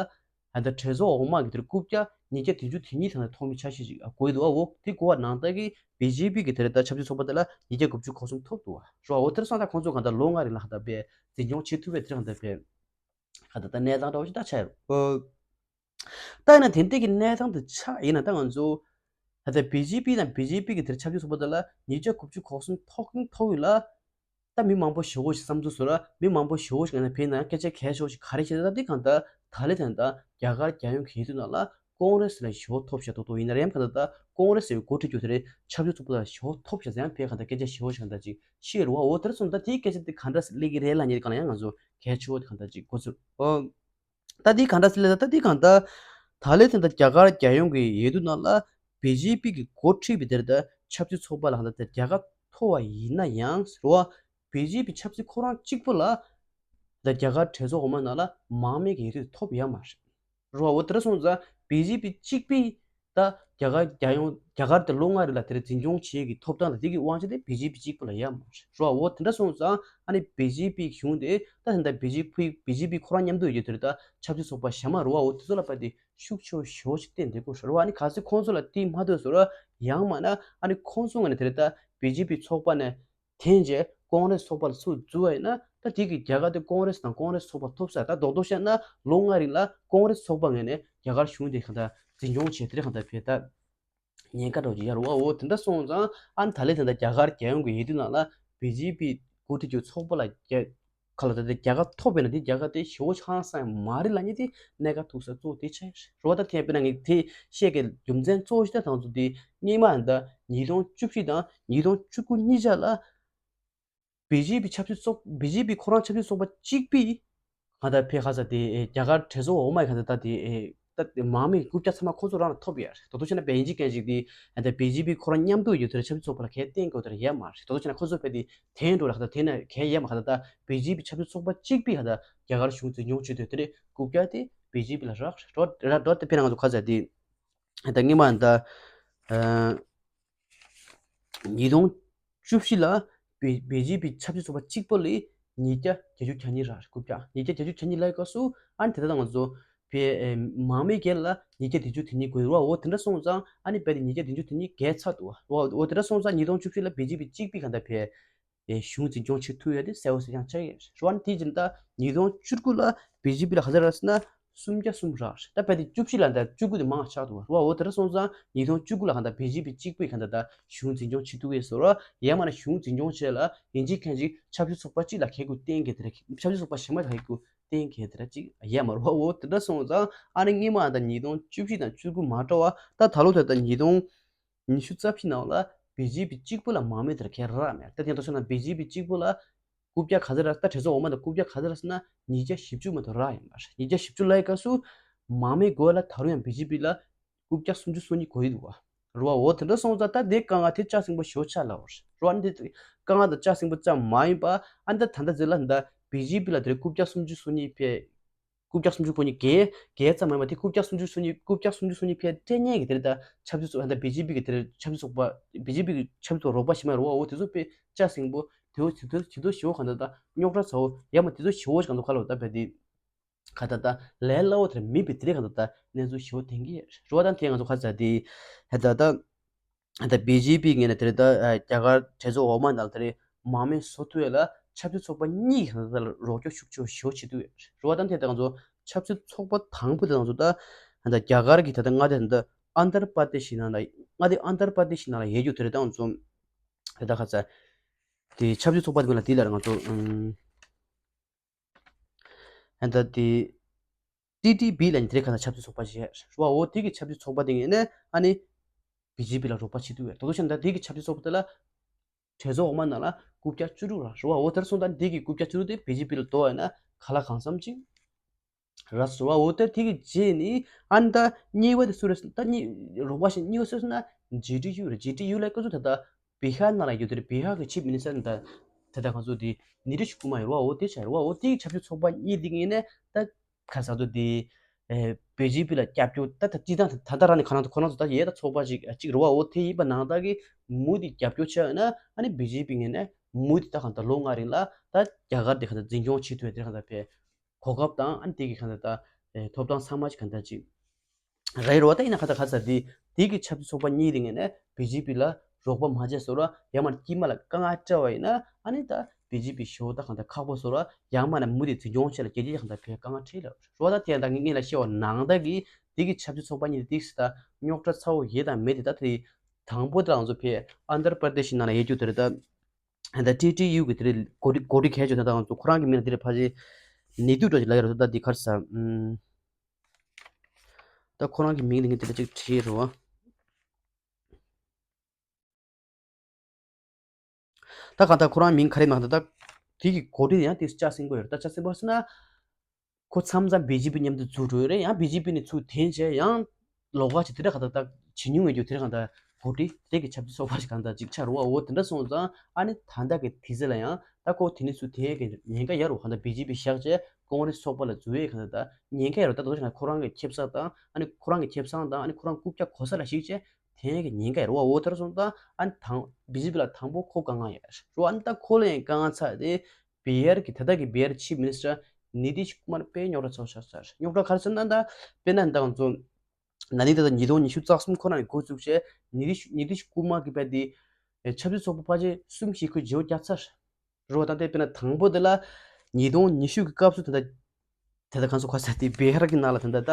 ད་ལྟ་གྲོས་ཚོགས་འོག་མ་གི་དེར་རྐུབ་བཀྱག་ཉིས་བརྒྱ་བདུན་ཅུ་དོན་གཉིས་ཐང་ལ་ཐོག་མི་ཆ་ཤས་ཤིག་དགོས་འདུག་ཨ། འོ་དེ་དགོས་པ་ནང་ལྟར་གི་བི་ཇེ་པི་གི་དེར་ད་ཆབ་སྲིད་ཚོགས་པ་དེ་ལ་ཉིས་བརྒྱ་དགུ་བཅུ་གོ་གསུམ་ཐོབ་འདུག་ཨ། རོ་འོ་དེར་སང་ད་ཁོང་ཚོ་གང་ལྟར་ལོ་ལྔ་རིང་ལ་ཧ་ད་ཕེ་འཛིན་སྐྱོང་བྱེད་ཐུབ་པའི་དེར་གང་ལྟར་ཕེ་ད་ད་གནས་སྟངས་འདྲ་བོ་ཞིག་ད་ཆགས་ཡོད། ད་ཡིན་ན་དེ་འདྲའི་གི་གནས་སྟངས་དེ་ཆགས་ཡིན་ན་ད་ང་ཚོ་ད་ལྟ་བི་ཇེ་པི་དང་བི་ཇེ་པི་གི་དེར་ཆབ་སྲིད་ཚོགས་པ་དེ་ལ་ཉིས་བརྒྱ་དགུ་བཅུ་གོ་གསུམ་ཐོབ་ཀྱིན་ཐོབ་ཡོད་ལ། ད་མི་མང་པོ་ཞེ་པོ་ཞིག་བསམ་ཚུལ་བཟོ་ར་མི་མང་པོ་ཞེ་པོ་ཞིག་ང་ཕེ་ན་སྐད་ཆ་གལ་ཆེ་བོ་ཞིག་ག་རེ་བཤད་ད་དེ་གང་ལྟར་ད་ལེ་དེ་ད་རྒྱ་གར་རྒྱལ་ཡོངས་ཀྱི་ཡིན་དུས་ན་ལ་ཀོང་རེ་སི་ལ་ཞེ་པོ་ཐོབ་ཤག་ཏོག་ཏོག་ཡིན་ན་རེམ་གང་ལྟར་ད་ཀོང་རེ་སི་ཡི་འགོ་ཁྲིད་རྒྱུ་དེ་རེད་ཆབ་སྲིད་ཚོགས་པ་ལ་ཞེ་པོ་ཐོབ་ཤག་ཟེར་ཡང་ཕེ་གང་ལྟར་སྐད་ཆ་ཞེ་པོ་ཞིག་གང་ལྟར་ཅིག་ཤེས་རུ་བ་འོ་དེར་སོང་ད་དེའི་སྐད་ཆ་དེ་ག་འདྲ་སླེབས་ཀྱི་རེད་ལབ་མཁན་གང་ལ་ཡང་ང་ཚོ་གལ་ཆེ་བོ་དེ་གང་ལྟར་ཅིག་གོ་ཚུལ་ཨོ། ད་དེ་ག་འདྲ་སླེབས་ད་ད་དེ་གང་ལྟར་ད་ལས་དེ་ད་རྒྱ་གར་རྒྱལ་ཡོངས་ཀྱི་ཡོད་དུ་ན་ལ་བི་ཇེ་པི་གི་འགོ་ཁྲིད་པའི་དེར་ད་ཆབ་སྲིད་ཚོགས་པ་ལ་གང་ལྟར་ད་རྒྱལ་ཁ་ཐོབ་པ་ཡིན་ན་ཡང་རུ་བ་བི་ཇེ་པི་ཆབ་སྲིད་ཁོ་རང་གཅིག་པོ་ལ་ད་རྒྱ་གར་གྲོས་ཚོགས་འོག་མ་ནང་ལ་མང་མོས་ཀྱི་ཡོད་དུ་ཐོབ་ཡ་མ་རེད། རོ་འོ་དེར་སོང་ཙང་བི་ཇེ་པི་གཅིག་པུས་ད་རྒྱ་གར་རྒྱལ་ཡོངས་རྒྱ་གར་དེ་ལོ་ལྔ་རིང་ལ་དེར་འཛིན་སྐྱོང་བྱེད་ཀྱི་ཐོབ་ཐང་ལ་དེ་གི་དབང་ཆ་དེ་བི་ཇེ་པི་གཅིག་པུ་ལ་ཡོད་མ་རེད། རོ་འོ་དེ་འདྲ་སོང་ཙང་ཨ་ནི་བི་ཇེ་པི་གཞུང་དེ་ད་དེ་འདྲ་བི་ཇེ་པི་བི་ཇེ་པི་ཁོ་རང་མཉམ་དུ་ཡོད་དེར་ད་ཆབ་སྲིད་ཚོགས་པ་གཞན་མ་རོ་འོ་དེ་ཚོ་ལ་པ་དེ་ཤུགས་ཆེ་བོ་ཞེ་པོ་ཞིག་བསྟན་བསྡད་དགོས་རོ། ཨ་ནི་གལ་སྲིད་ཁོང་ཚོ་ལ་དེ་མ་ཐོས་སོ་ར་ཡང་མ་ན་ཨ་ནི་ཁོང་ཚོ་ངོས་ནས་དེར་ད་བི་ཇེ་པི་ཚོགས་པ་ནས། དེ་རྗེས་ཀོང་རེ་སི་ཚོགས་པ་ལ་ཚུར་འཛུལ་བ་ཡིན་ན་ད་དེ་གི་རྒྱལ་ཁ་དེ་ཀོང་རེ་སི་དང་ཀོང་རེ་སི་ཚོགས་པ་ཐོབ་ས་ད་རྡོག་རྡོག་བཤད་ན་ལོ་ལྔ་རིང་ལ་ཀོང་རེ་སི་ཚོགས་པ་ངོས་ནས་རྒྱ་གར་གཞུང་དེ་གང་ལྟར་འཛིན་སྐྱོང་བྱས་དེ་རེད་གང་ལྟར་བས་ད་ ཉེན་ཁ་འདྲ་བོ་ཅིག་ཡོད་རེད་བ། འོ་དེ་འདྲ་སོང་ཙང་ཨ་ནི་ད་ལན་དེ་འདྲ་རྒྱ་གར་རྒྱལ་ཡོངས་ཀྱི་ཡིན་དུས་ནང་ལ་བི་ཇེ་པི་འགོ་ཁྲིད་ཀྱི་ཚོགས་པ་ལ་རྒྱ་ག་ལ་ད་ལྟ་རྒྱ་གར་ཐོབ་པས་ན་དེ་རྒྱ་གར་དེ་ཞེ་པོ་ཧང་སང་མ་རེད་ལབ་མཁན་དེ་གནད་འགག་ཐུག་ས་གཙོ་བོ་དེ་ཆགས་ཡོད་རེད་བ། ད་དེ་དཔེར་ན་ངས་དེ་བཤད་ཀྱི་རྒྱུ་མཚན་གཙོ་བོ་ཞིག་ད་ང་ཚོ་དེ་སྔོན་མ་ད་ཉིས་སྟོང་བཅུ་བཞི་དང་ཉིས་སྟོང་བཅུ་དགུ་གཉིས་ཆ་ལ་བི་ཇེ་པི་ཆབ་སྲིད་ཚོགས་བི་ཇེ་པི་ཁོ་རང་ཆབ་སྲིད་ཚོགས་པ་གཅིག་པུས་གང་ལྟར་ཕེ་ཁ་ས་དེ་རྒྱ་གར་གྲོས་ཚོགས་འོག་མའི་གང་ལྟར་ད་དེ་ད་དེ་མང་མོས་རྐུབ་བཀྱག་ཚང་མ་ཁོ་ཚོ་རང་ལ་ཐོབ་ཡོད་རེད། ད་དུང་བྱས་ན་བན་ཇི་ཀན་ཞིག་དེ་ད་བི་ཇེ་པི་ཁོ་རང་མཉམ་དུ་ཡོད་དེ་ཆབ་སྲིད་ཚོགས་པ་ལ་གལ་གཏན་གོ་དེར་ཡོད་མ་རེད། ད་དུང་བྱས་ན་ཁོ་ཚོ་ཕེ་དེ་དེ་འགྲོ་ལ་གང་ལྟར་དེ་ན་གལ་ཡོད་མ་གང་ལྟར་ད་བི་ཇེ་པི་ཆབ་སྲིད་ཚོགས་པ་གཅིག་པུས་གང་ལྟར་རྒྱ་གར་གཞུང་འཛིན་སྐྱོང་བྱེད་དུས་དེ་ནས་རྐུབ་བཀྱག་དེ་བི་ཇེ་པི་ལ་རག་རེད་བ། དེ་དཔེར་ན་ང་ཚོ་ཁ་ས་དེ་ད་སྔོན་མ་ད། ཉིས་སྟོང་བཅུ་བཞི་ལ་བི་བི་ཇེ་པི་ཆབ་སྲིད་ཚོགས་པ་གཅིག་པོ་ལ་ཉིས་བརྒྱ་བརྒྱད་ཅུ་གྱ་གཉིས་རག་རྐུབ་བཀྱག་ཉིས་བརྒྱ་བརྒྱད་ཅུ་གྱ་གཉིས་ལབ་སྐབས་སུ་ཨ་ནི་དེ་ལྟར་ང་ཚོ་བི་མང་མོས་སྒེར་ལ་ཉིས་བརྒྱ་བདུན་ཅུ་དོན་གཉིས་དགོས་རེད་བ། འོ་དེ་འདྲ་སོང་ཙང་ཨ་ནི་བི་དེ་ཉིས་བརྒྱ་བདུན་ཅུ་དོན་གཉིས་བརྒལ་ཚར་འདུག་བ། འོ་དེ་འདྲ་སོང་ཙང་ཉིས་སྟོང་བཅུ་བཞི་ལ་བི་ཇེ་པི་གཅིག་པུས་གང་ལྟར་བི་གཞུང་འཛིན་སྐྱོང་བྱེད་ཐུབ་ཡ་དེ་གསལ་པོ་གསལ་རྐྱང་ཆགས་ཡོད་རེད་བ། ཨ་ནི་དེ་བཞིན་ད་ཉིས་སྟོང་བཅུ་དགུ་ལ་བི་ཇེ་པི་ལ་ག་ཚོད་རག་ཟེར་ན། སུམ་བརྒྱ་གསུམ་རག་རེད། ད་བལ་དེ་བཅུ་བཞི་ལ་ད་བཅུ་དགུ་དེ་མང་ཆགས་འདུག་བ། འོ་དེ་འདྲ་སོང་ཙང་ཉིས་སྟོང་བཅུ་དགུ་ལ་གང་ལྟར་བི་ཇེ་པི་གཅིག་པུས་གང་ལྟར་ད་གཞུང་འཛིན་སྐྱོང་བྱེད་ཐུབ་ཀྱི་ཡོད་ཟེར་རོ། ཡང་མིན་ན་གཞུང་འཛིན་སྐྱོང་བྱེད་ལ་ཡིན་གཅིག་མིན་གཅིག་ཆབ་སྲིད་ཚོགས་པ་གཅིག་ལ་གལ་དགོས་གཏན་འཁེལ་དེ་རེད། ཆབ་སྲིད་ཚོགས་པ་གཞན་པ་ལ་གལ་དགོས་གཏན་འཁེལ་དེ་རེད་ཅིག་ཡོད་མ་རེད་བ། འོ་དེ་འདྲ་སོང་ཙང་ཨ་ནི་སྔོན་མ་ད་ཉིས་སྟོང་བཅུ་བཞི་དང་བཅུ་དགུ་མ་འདྲ་བ་ད་ད་ལོ་དེ་ད་ཉིས་སྟོང་ཉི་ཤུ་རྩ་བཞི་ནང་ལ་བི་ཇེ་པི་གཅིག་པུ་ལ་མང་མོས་དེར་གལ་རག་མེད། ད་དེ་འདྲ་སོང་ན་བི་ཇེ་པི་གཅིག་པུ་ལ་རྐུབ་བཀྱག་ག་ཚོད་རག་ད་གྲོས་ཚོགས་འོག་མ་དང་རྐུབ་བཀྱག་ག་ཚོད་རག་ཟེར་ན་ཉིས་བརྒྱ་བཞི་བཅུ་མ་གཏོགས་རག་ཡོད་མ་རེད། ཉིས་བརྒྱ་བཞི་བཅུ་ལབ་ཡོད་སྐབས་སུ་མང་མོས་དགོས་ལ་ད་རུང་ཡང་བི་ཇེ་པི་ལ་རྐུབ་བཀྱག་སུམ་ཅུ་སོ་གཉིས་དགོས་ཀྱི་འདུག་བ། རེད་བ། འོ་དེ་འདྲ་སོང་ཙང་ད་དེ་དཀའ་ངལ་དེ་ལྕགས་སྲིན་པོ་ཞེ་པོ་ཆགས་ལ་བ། རེད་བ། འདི་དཀའ་ངལ་དང་ལྕགས་སྲིན་པོ་ཙམ་མ་ཡིན་པ་ཨ་ནི་ད་ད་ལྟ་ཟེར་ལ་ད་བི་ཇེ་པི་ལ་དེ་རྐུབ་བཀྱག་སུམ་ཅུ་སོ་གཉིས་ཕེ་རྐུབ་བཀྱག་སུམ་ཅུ་སོ་གཉིས་བརྒལ་བརྒལ་ཙམ་མ་ཡིན་པ་དེ་རྐུབ་བཀྱག་སུམ་ཅུ་སོ་གཉིས་རྐུབ་བཀྱག་སུམ་ཅུ་སོ་གཉིས་ཕེ་སྤྲད་མཁན་གྱི་དེ་རེད། ད་ཆབ་སྲིད་ཚོགས་ད་བི་ཇེ་པི་གི་དེ་རེད། ཆབ་སྲིད་ཚོགས་པ་བི་ཇེ་པི་གི་ཆབ་སྲིད་ཚོགས་རོགས་པ་ཞིག་མ་རེད་བ། འོ་དེ་ཚོ་ཕེ་ལྕགས་སྲིན་པོ་དེ་འོ་དེ་ཚོ་དེ་ཚོ་ཞེ་པོ་གང་ལྟར་ད་རྙོག་དྲ་ཚ་བོ་ཡ་མ་དེ་ཚོ་ཞེ་པོ་གང་ལྟར་ག་ལ་བ་ད་བལ་དེ། ག་ད་ལྟ་ལས་སླ་བོ་དེར་མེད་པའི་དེ་རིགས་གང་ད་ལྟ་གནས་ཚུལ་ཞེ་པོ་ཐོན་གྱི་རེད་བ། ད་དེ་ང་ཚོ་ཁ་ཚ་དེ་ད་ད་ད་བི་ཇེ་པི་ངོས་ནས་དེ་རིགས་ད་རྒྱ་གར་གྲོས་ཚོགས་འོག་མ་ནང་དེ་རིགས་མང་མོས་བཟོ་ཐུབ་ཡ་ལ་ཆབ་སྲིད་ཚོགས་པ་གཉིས་ཀྱིས་གང་ད་ལ་རོགས་སྐྱོར་ཤུགས་ཆེ་ཞེ་པོ་བྱེད་ཐུབ་ཡོད་རེད་བ། ད་དེ་ད་ང་ཚོ་ཆབ་སྲིད་ཚོགས་པ་དང་པོ་དེ་ང་ཚོ་ད་ད་རྒྱ་གར་གྱི་ད་ད་མངའ་སྡེ་ད་ཨན་དར་པར་དེ་ཤི་ནང་ལ་མངའ་སྡེ་ཨན་དར་པར་དེ་ཤི་ནང་ལ་ཡོད་རྒྱུ་དེ་རིགས་ད་ང་ཚོ་དེ་ད་ཁ་ཚ་དེ་ཆབ་སྲིད་ཚོགས་པ་དེ་མིང་ལ་དེ་ལ་ང་ཚོ་ཨམ། ཨ་ད་དེ་ཊི་ཊི་བི་ལབ་མཁན་དེ་རིགས་གང་ལྟར་ཆབ་སྲིད་ཚོགས་པ་ཞིག་རེད་བ། འོ་དེ་གི་ཆབ་སྲིད་ཚོགས་པ་དེ་ངོས་ནས་ཨ་ནི་བི་ཇེ་པི་ལ་རོགས་པ་བྱེད་ཐུབ་ཡོད། ད་དུང་བྱས་ན་ད་དེ་གི་ཆབ་སྲིད་ཚོགས་པ་དེ་ལ་གྲོས་ཚོགས་འོག་མ་ནང་ལ་རྐུབ་བཀྱག་བཅུ་དྲུག་རག་རེད་བ། འོ་དེར་སོང་ཙང་དེ་གི་རྐུབ་བཀྱག་བཅུ་དྲུག་དེ་བི་ཇེ་པི་ལ་དོ་ཡོད་ན་ག་ལ་གང་འཚམ་ཅིག་རག་སོང་བ། འོ་དེ་དེ་གི་རྗེས་ནི་ཨ་ནི་ད་གཉིས་པ་དེ་སུ་རེད་ཟེར་ན་ད་གཉིས་རོགས་པ་ཞིག་གཉིས་པ་སུ་རེད་ཟེར་ན་ཇེ་ཌི་ཡུ་རེད། ཇེ་ཌི་ཡུ་ལ་སྐབས་སུ་ད་ལྟ་བི་ཧར་ནང་ལ་ཡོད་དེ་རེད། བི་ཧར་གི་ཆིབ་མི་ནི་སི་ཊར་ད་ད་ལྟ་ང་ཚོ་དེ་ནི་ཏིཤ་ཀུ་མར་ཡོད་རེད་བ། འོ་དེ་ཆགས་རེད་བ། འོ་དེ་གི་ཆབ་སྲིད་ཚོགས་པ་གཉིས་དེ་ངོས་ནས་ད་ག་ས་ཚོ་དེ་ཨེ་བི་ཇེ་པི་ལ་རྒྱབ་སྐྱོར་ད་ད་སྤྱི་བཏང་ད་ད་ལྟ་རང་ནས་ཁོ་རང་ཚོ་ཁོ་རང་ཚོ་ད་ཡས་ད་ཚོགས་པ་ཅིག་ཅིག་རེད་བ། འོ་དེ་ཡིན་པ་ནང་ད་གི་མུ་མཐུད་རྒྱབ་སྐྱོར་བྱས་ཡོད་ན་ཨ་ནི་བི་ཇེ་པི་ངོས་ནས་མུ་མཐུད་ད་གང་ལྟར་ལོ་ལྔ་རིང་ལ་ད་རྒྱ་གར་དེ་གང་ལྟར་འཛིན་སྐྱོང་བྱེད་ཐུབ་ཡ་དེ་གང་ལྟར་ཕེ་གོ་སྐབས་དང་ཨ་ནི་དེ་གི་གང་ལྟར་ད་ཨེ་ཐོབ་ཐང་ཚང་མ་ཅིག་གང་ལྟར་ཅིག་རེད་རེད་བ། ད་ཡིན་ན་གང་ལྟར་ག་ས་དེ་དེ་གི་ཆབ་སྲིད་ཚོགས་པ་གཉིས་དེ་ངོས་ནས་བི་ཇེ་པི་ལ་རོགས་པ་མ་བྱས་སོང་ར་ཡང་མ་དཀྱིལ་མ་ལ་དཀའ་ངལ་འཕྲད་པ་ཡིན་ན་ཨ་ནི་ད་བི་ཇེ་པི་ཞེ་པོ་ད་གང་ལྟར་ཁག་པོ་སོང་ར་ཡང་མ་ན་མུ་མཐུད་འཛིན་སྐྱོང་བྱས་ལ་རྒྱལ་སྤྱི་གང་ལྟར་ཕེ་དཀའ་ངལ་འཕྲད་ལ་རེད་བ། ད་དེ་ཡང་ད་ངས་ངས་ལ་བཤད་པ་ནང་ད་གི་དེ་གི་ཆབ་སྲིད་ཚོགས་པ་གཉིས་དེ་དེ་གི་ད་རྙོག་དྲ་ཚ་བོ་ཡོད་དང་མེད་དེ་ད་དེ་དང་པོ་དེ་ང་ཚོ་ཕེ་ཨན་དར་པར་དེ་ཤི་ནང་ལ་ཡོད་རྒྱུ་དེ་རེད། ད་ད་ཊི་ཊི་ཡུ་གི་དེ་རེད་འགོ་ཁྲིད་འགོ་ཁྲིད་གལ་ཆེ་ན་ད་ང་ཚོ་ཁོ་རང་གི་མིང་ལ་དེ་རེད་ཕ་ཆེ་ནི་དུ་འགྲོ་ཅིག་ལ་ཡོད་རེད། ད་དེ་ག་རེ་ཟ་ཨུམ། ད་ཁོ་རང་གི་མིང་དེ་ངས་དེ་ལ་ཅིག་བྲིས་རོ། ད་གང་ལྟར་ཁོ་རང་མིང་ག་རེ་མ་ད་ད་དེ་གི་འགོ་ཁྲིད་ཡང་དེ་ལྕགས་སྲིན་པོ་ཡོད་རེད། ད་ལྕགས་སྲིན་པོ་ཟེར་ན་ཁོ་མཚམས་མཚམས་བི་ཇེ་པི་མཉམ་དུ་འཛུལ་འགྲོ་ཡོད་རེད། ཡང་བི་ཇེ་པི་ནས་ཚུར་འཐེན་བྱས་ཡང་ལོགས་ཀ་ཅིག་དེ་འདྲ་གང་ལྟར་ད་བྱེད་མྱོང་ཡོད་རྒྱུ་དེ་འདྲ་གང་ལྟར་འགོ་ཁྲིད་དེ་གི་ཆབ་སྲིད་ཚོགས་པ་ཞིག་གང་ལྟར་ཅིག་ཆགས་རེད་བ། འོ་དེ་འདྲ་སོང་ཙང་ཨ་ནི་ད་ལྟ་གི་དུས་ཚོད་ལ་ཡང་ད་ཁོ་དེ་ནས་ཚུར་འཐེན་ཡས་ཀྱི་ཉེན་ཁ་ཡོད་རེད་བ། གང་ལྟར་བི་ཇེ་པི་བཞག་བྱས་ཀོང་རེས་ཚོགས་པ་ལ་འཛུལ་ཡས་གང་ལྟར་ད་ཉེན་ཁ་ཡོད་རེད། ད་དུང་ཁོ་རང་གི་ཁེ་བཟང་དང་ཨ་ནི་ཁོ་རང་གི་ཁེ་བཟང་དང་ཨ་ནི་ཁོ་རང་རྐུབ་བཀྱག་གོ་ས་ལ་གཞིགས་བྱས་འཐེན་ཡས་ཀྱི་ཉེན་ཁ་ཡོད་རེད་བ། འོ་དེ་འདྲ་སོང་ཙང་ཨ་ནི་དང་བི་ཇེ་པི་ལ་དང་པོ་ཁོ་དཀའ་ངལ་ཡོད་རེད་བ། ཨ་ནི་ད་ཁོ་ལ་ཡང་དཀའ་ངལ་ཚ་དེ་བི་ཧར་གི་ད་ལྟ་གི་བི་ཧར་ཆིབ་མི་ནི་སི་ཊར་ནི་ཏིཤ་ཀུ་མར་དཔེ་རྙོག་དྲ་ཚ་བོ་ཆགས་ཚར། རྙོག་དྲ་ག་རེ་ཟེར་ན་ད་དཔེར་ན་ད་ང་ཚོ་ན་ནིང་ད་ལྟ་ཉིས་སྟོང་ཉི་ཤུ་རྩ་གསུམ་ཁོ་རང་གིས་འགོ་བཙུགས་བྱས་ནི་ཏིཤ་ནི་ཏིཤ་ཀུ་མར་གི་བས་དེ་ཆབ་སྲིད་ཚོགས་པ་ཕལ་ཆེར་གསུམ་བཞི་ཁོས་བརྗེ་པོ་བརྒྱབ་ཚར། རེད་བ། ད་ལྟ་དཔེར་ན་དང་པོ་དེ་ལ་ཉིས་སྟོང་ཉི་ཤུ་གི་སྐབས་སུ་ད་ལྟ་ད་ལྟ་གང་སུ་ཁ་ས་དེ་བི་ཧར་གི་ནང་ལ་ད་ལྟ་ད་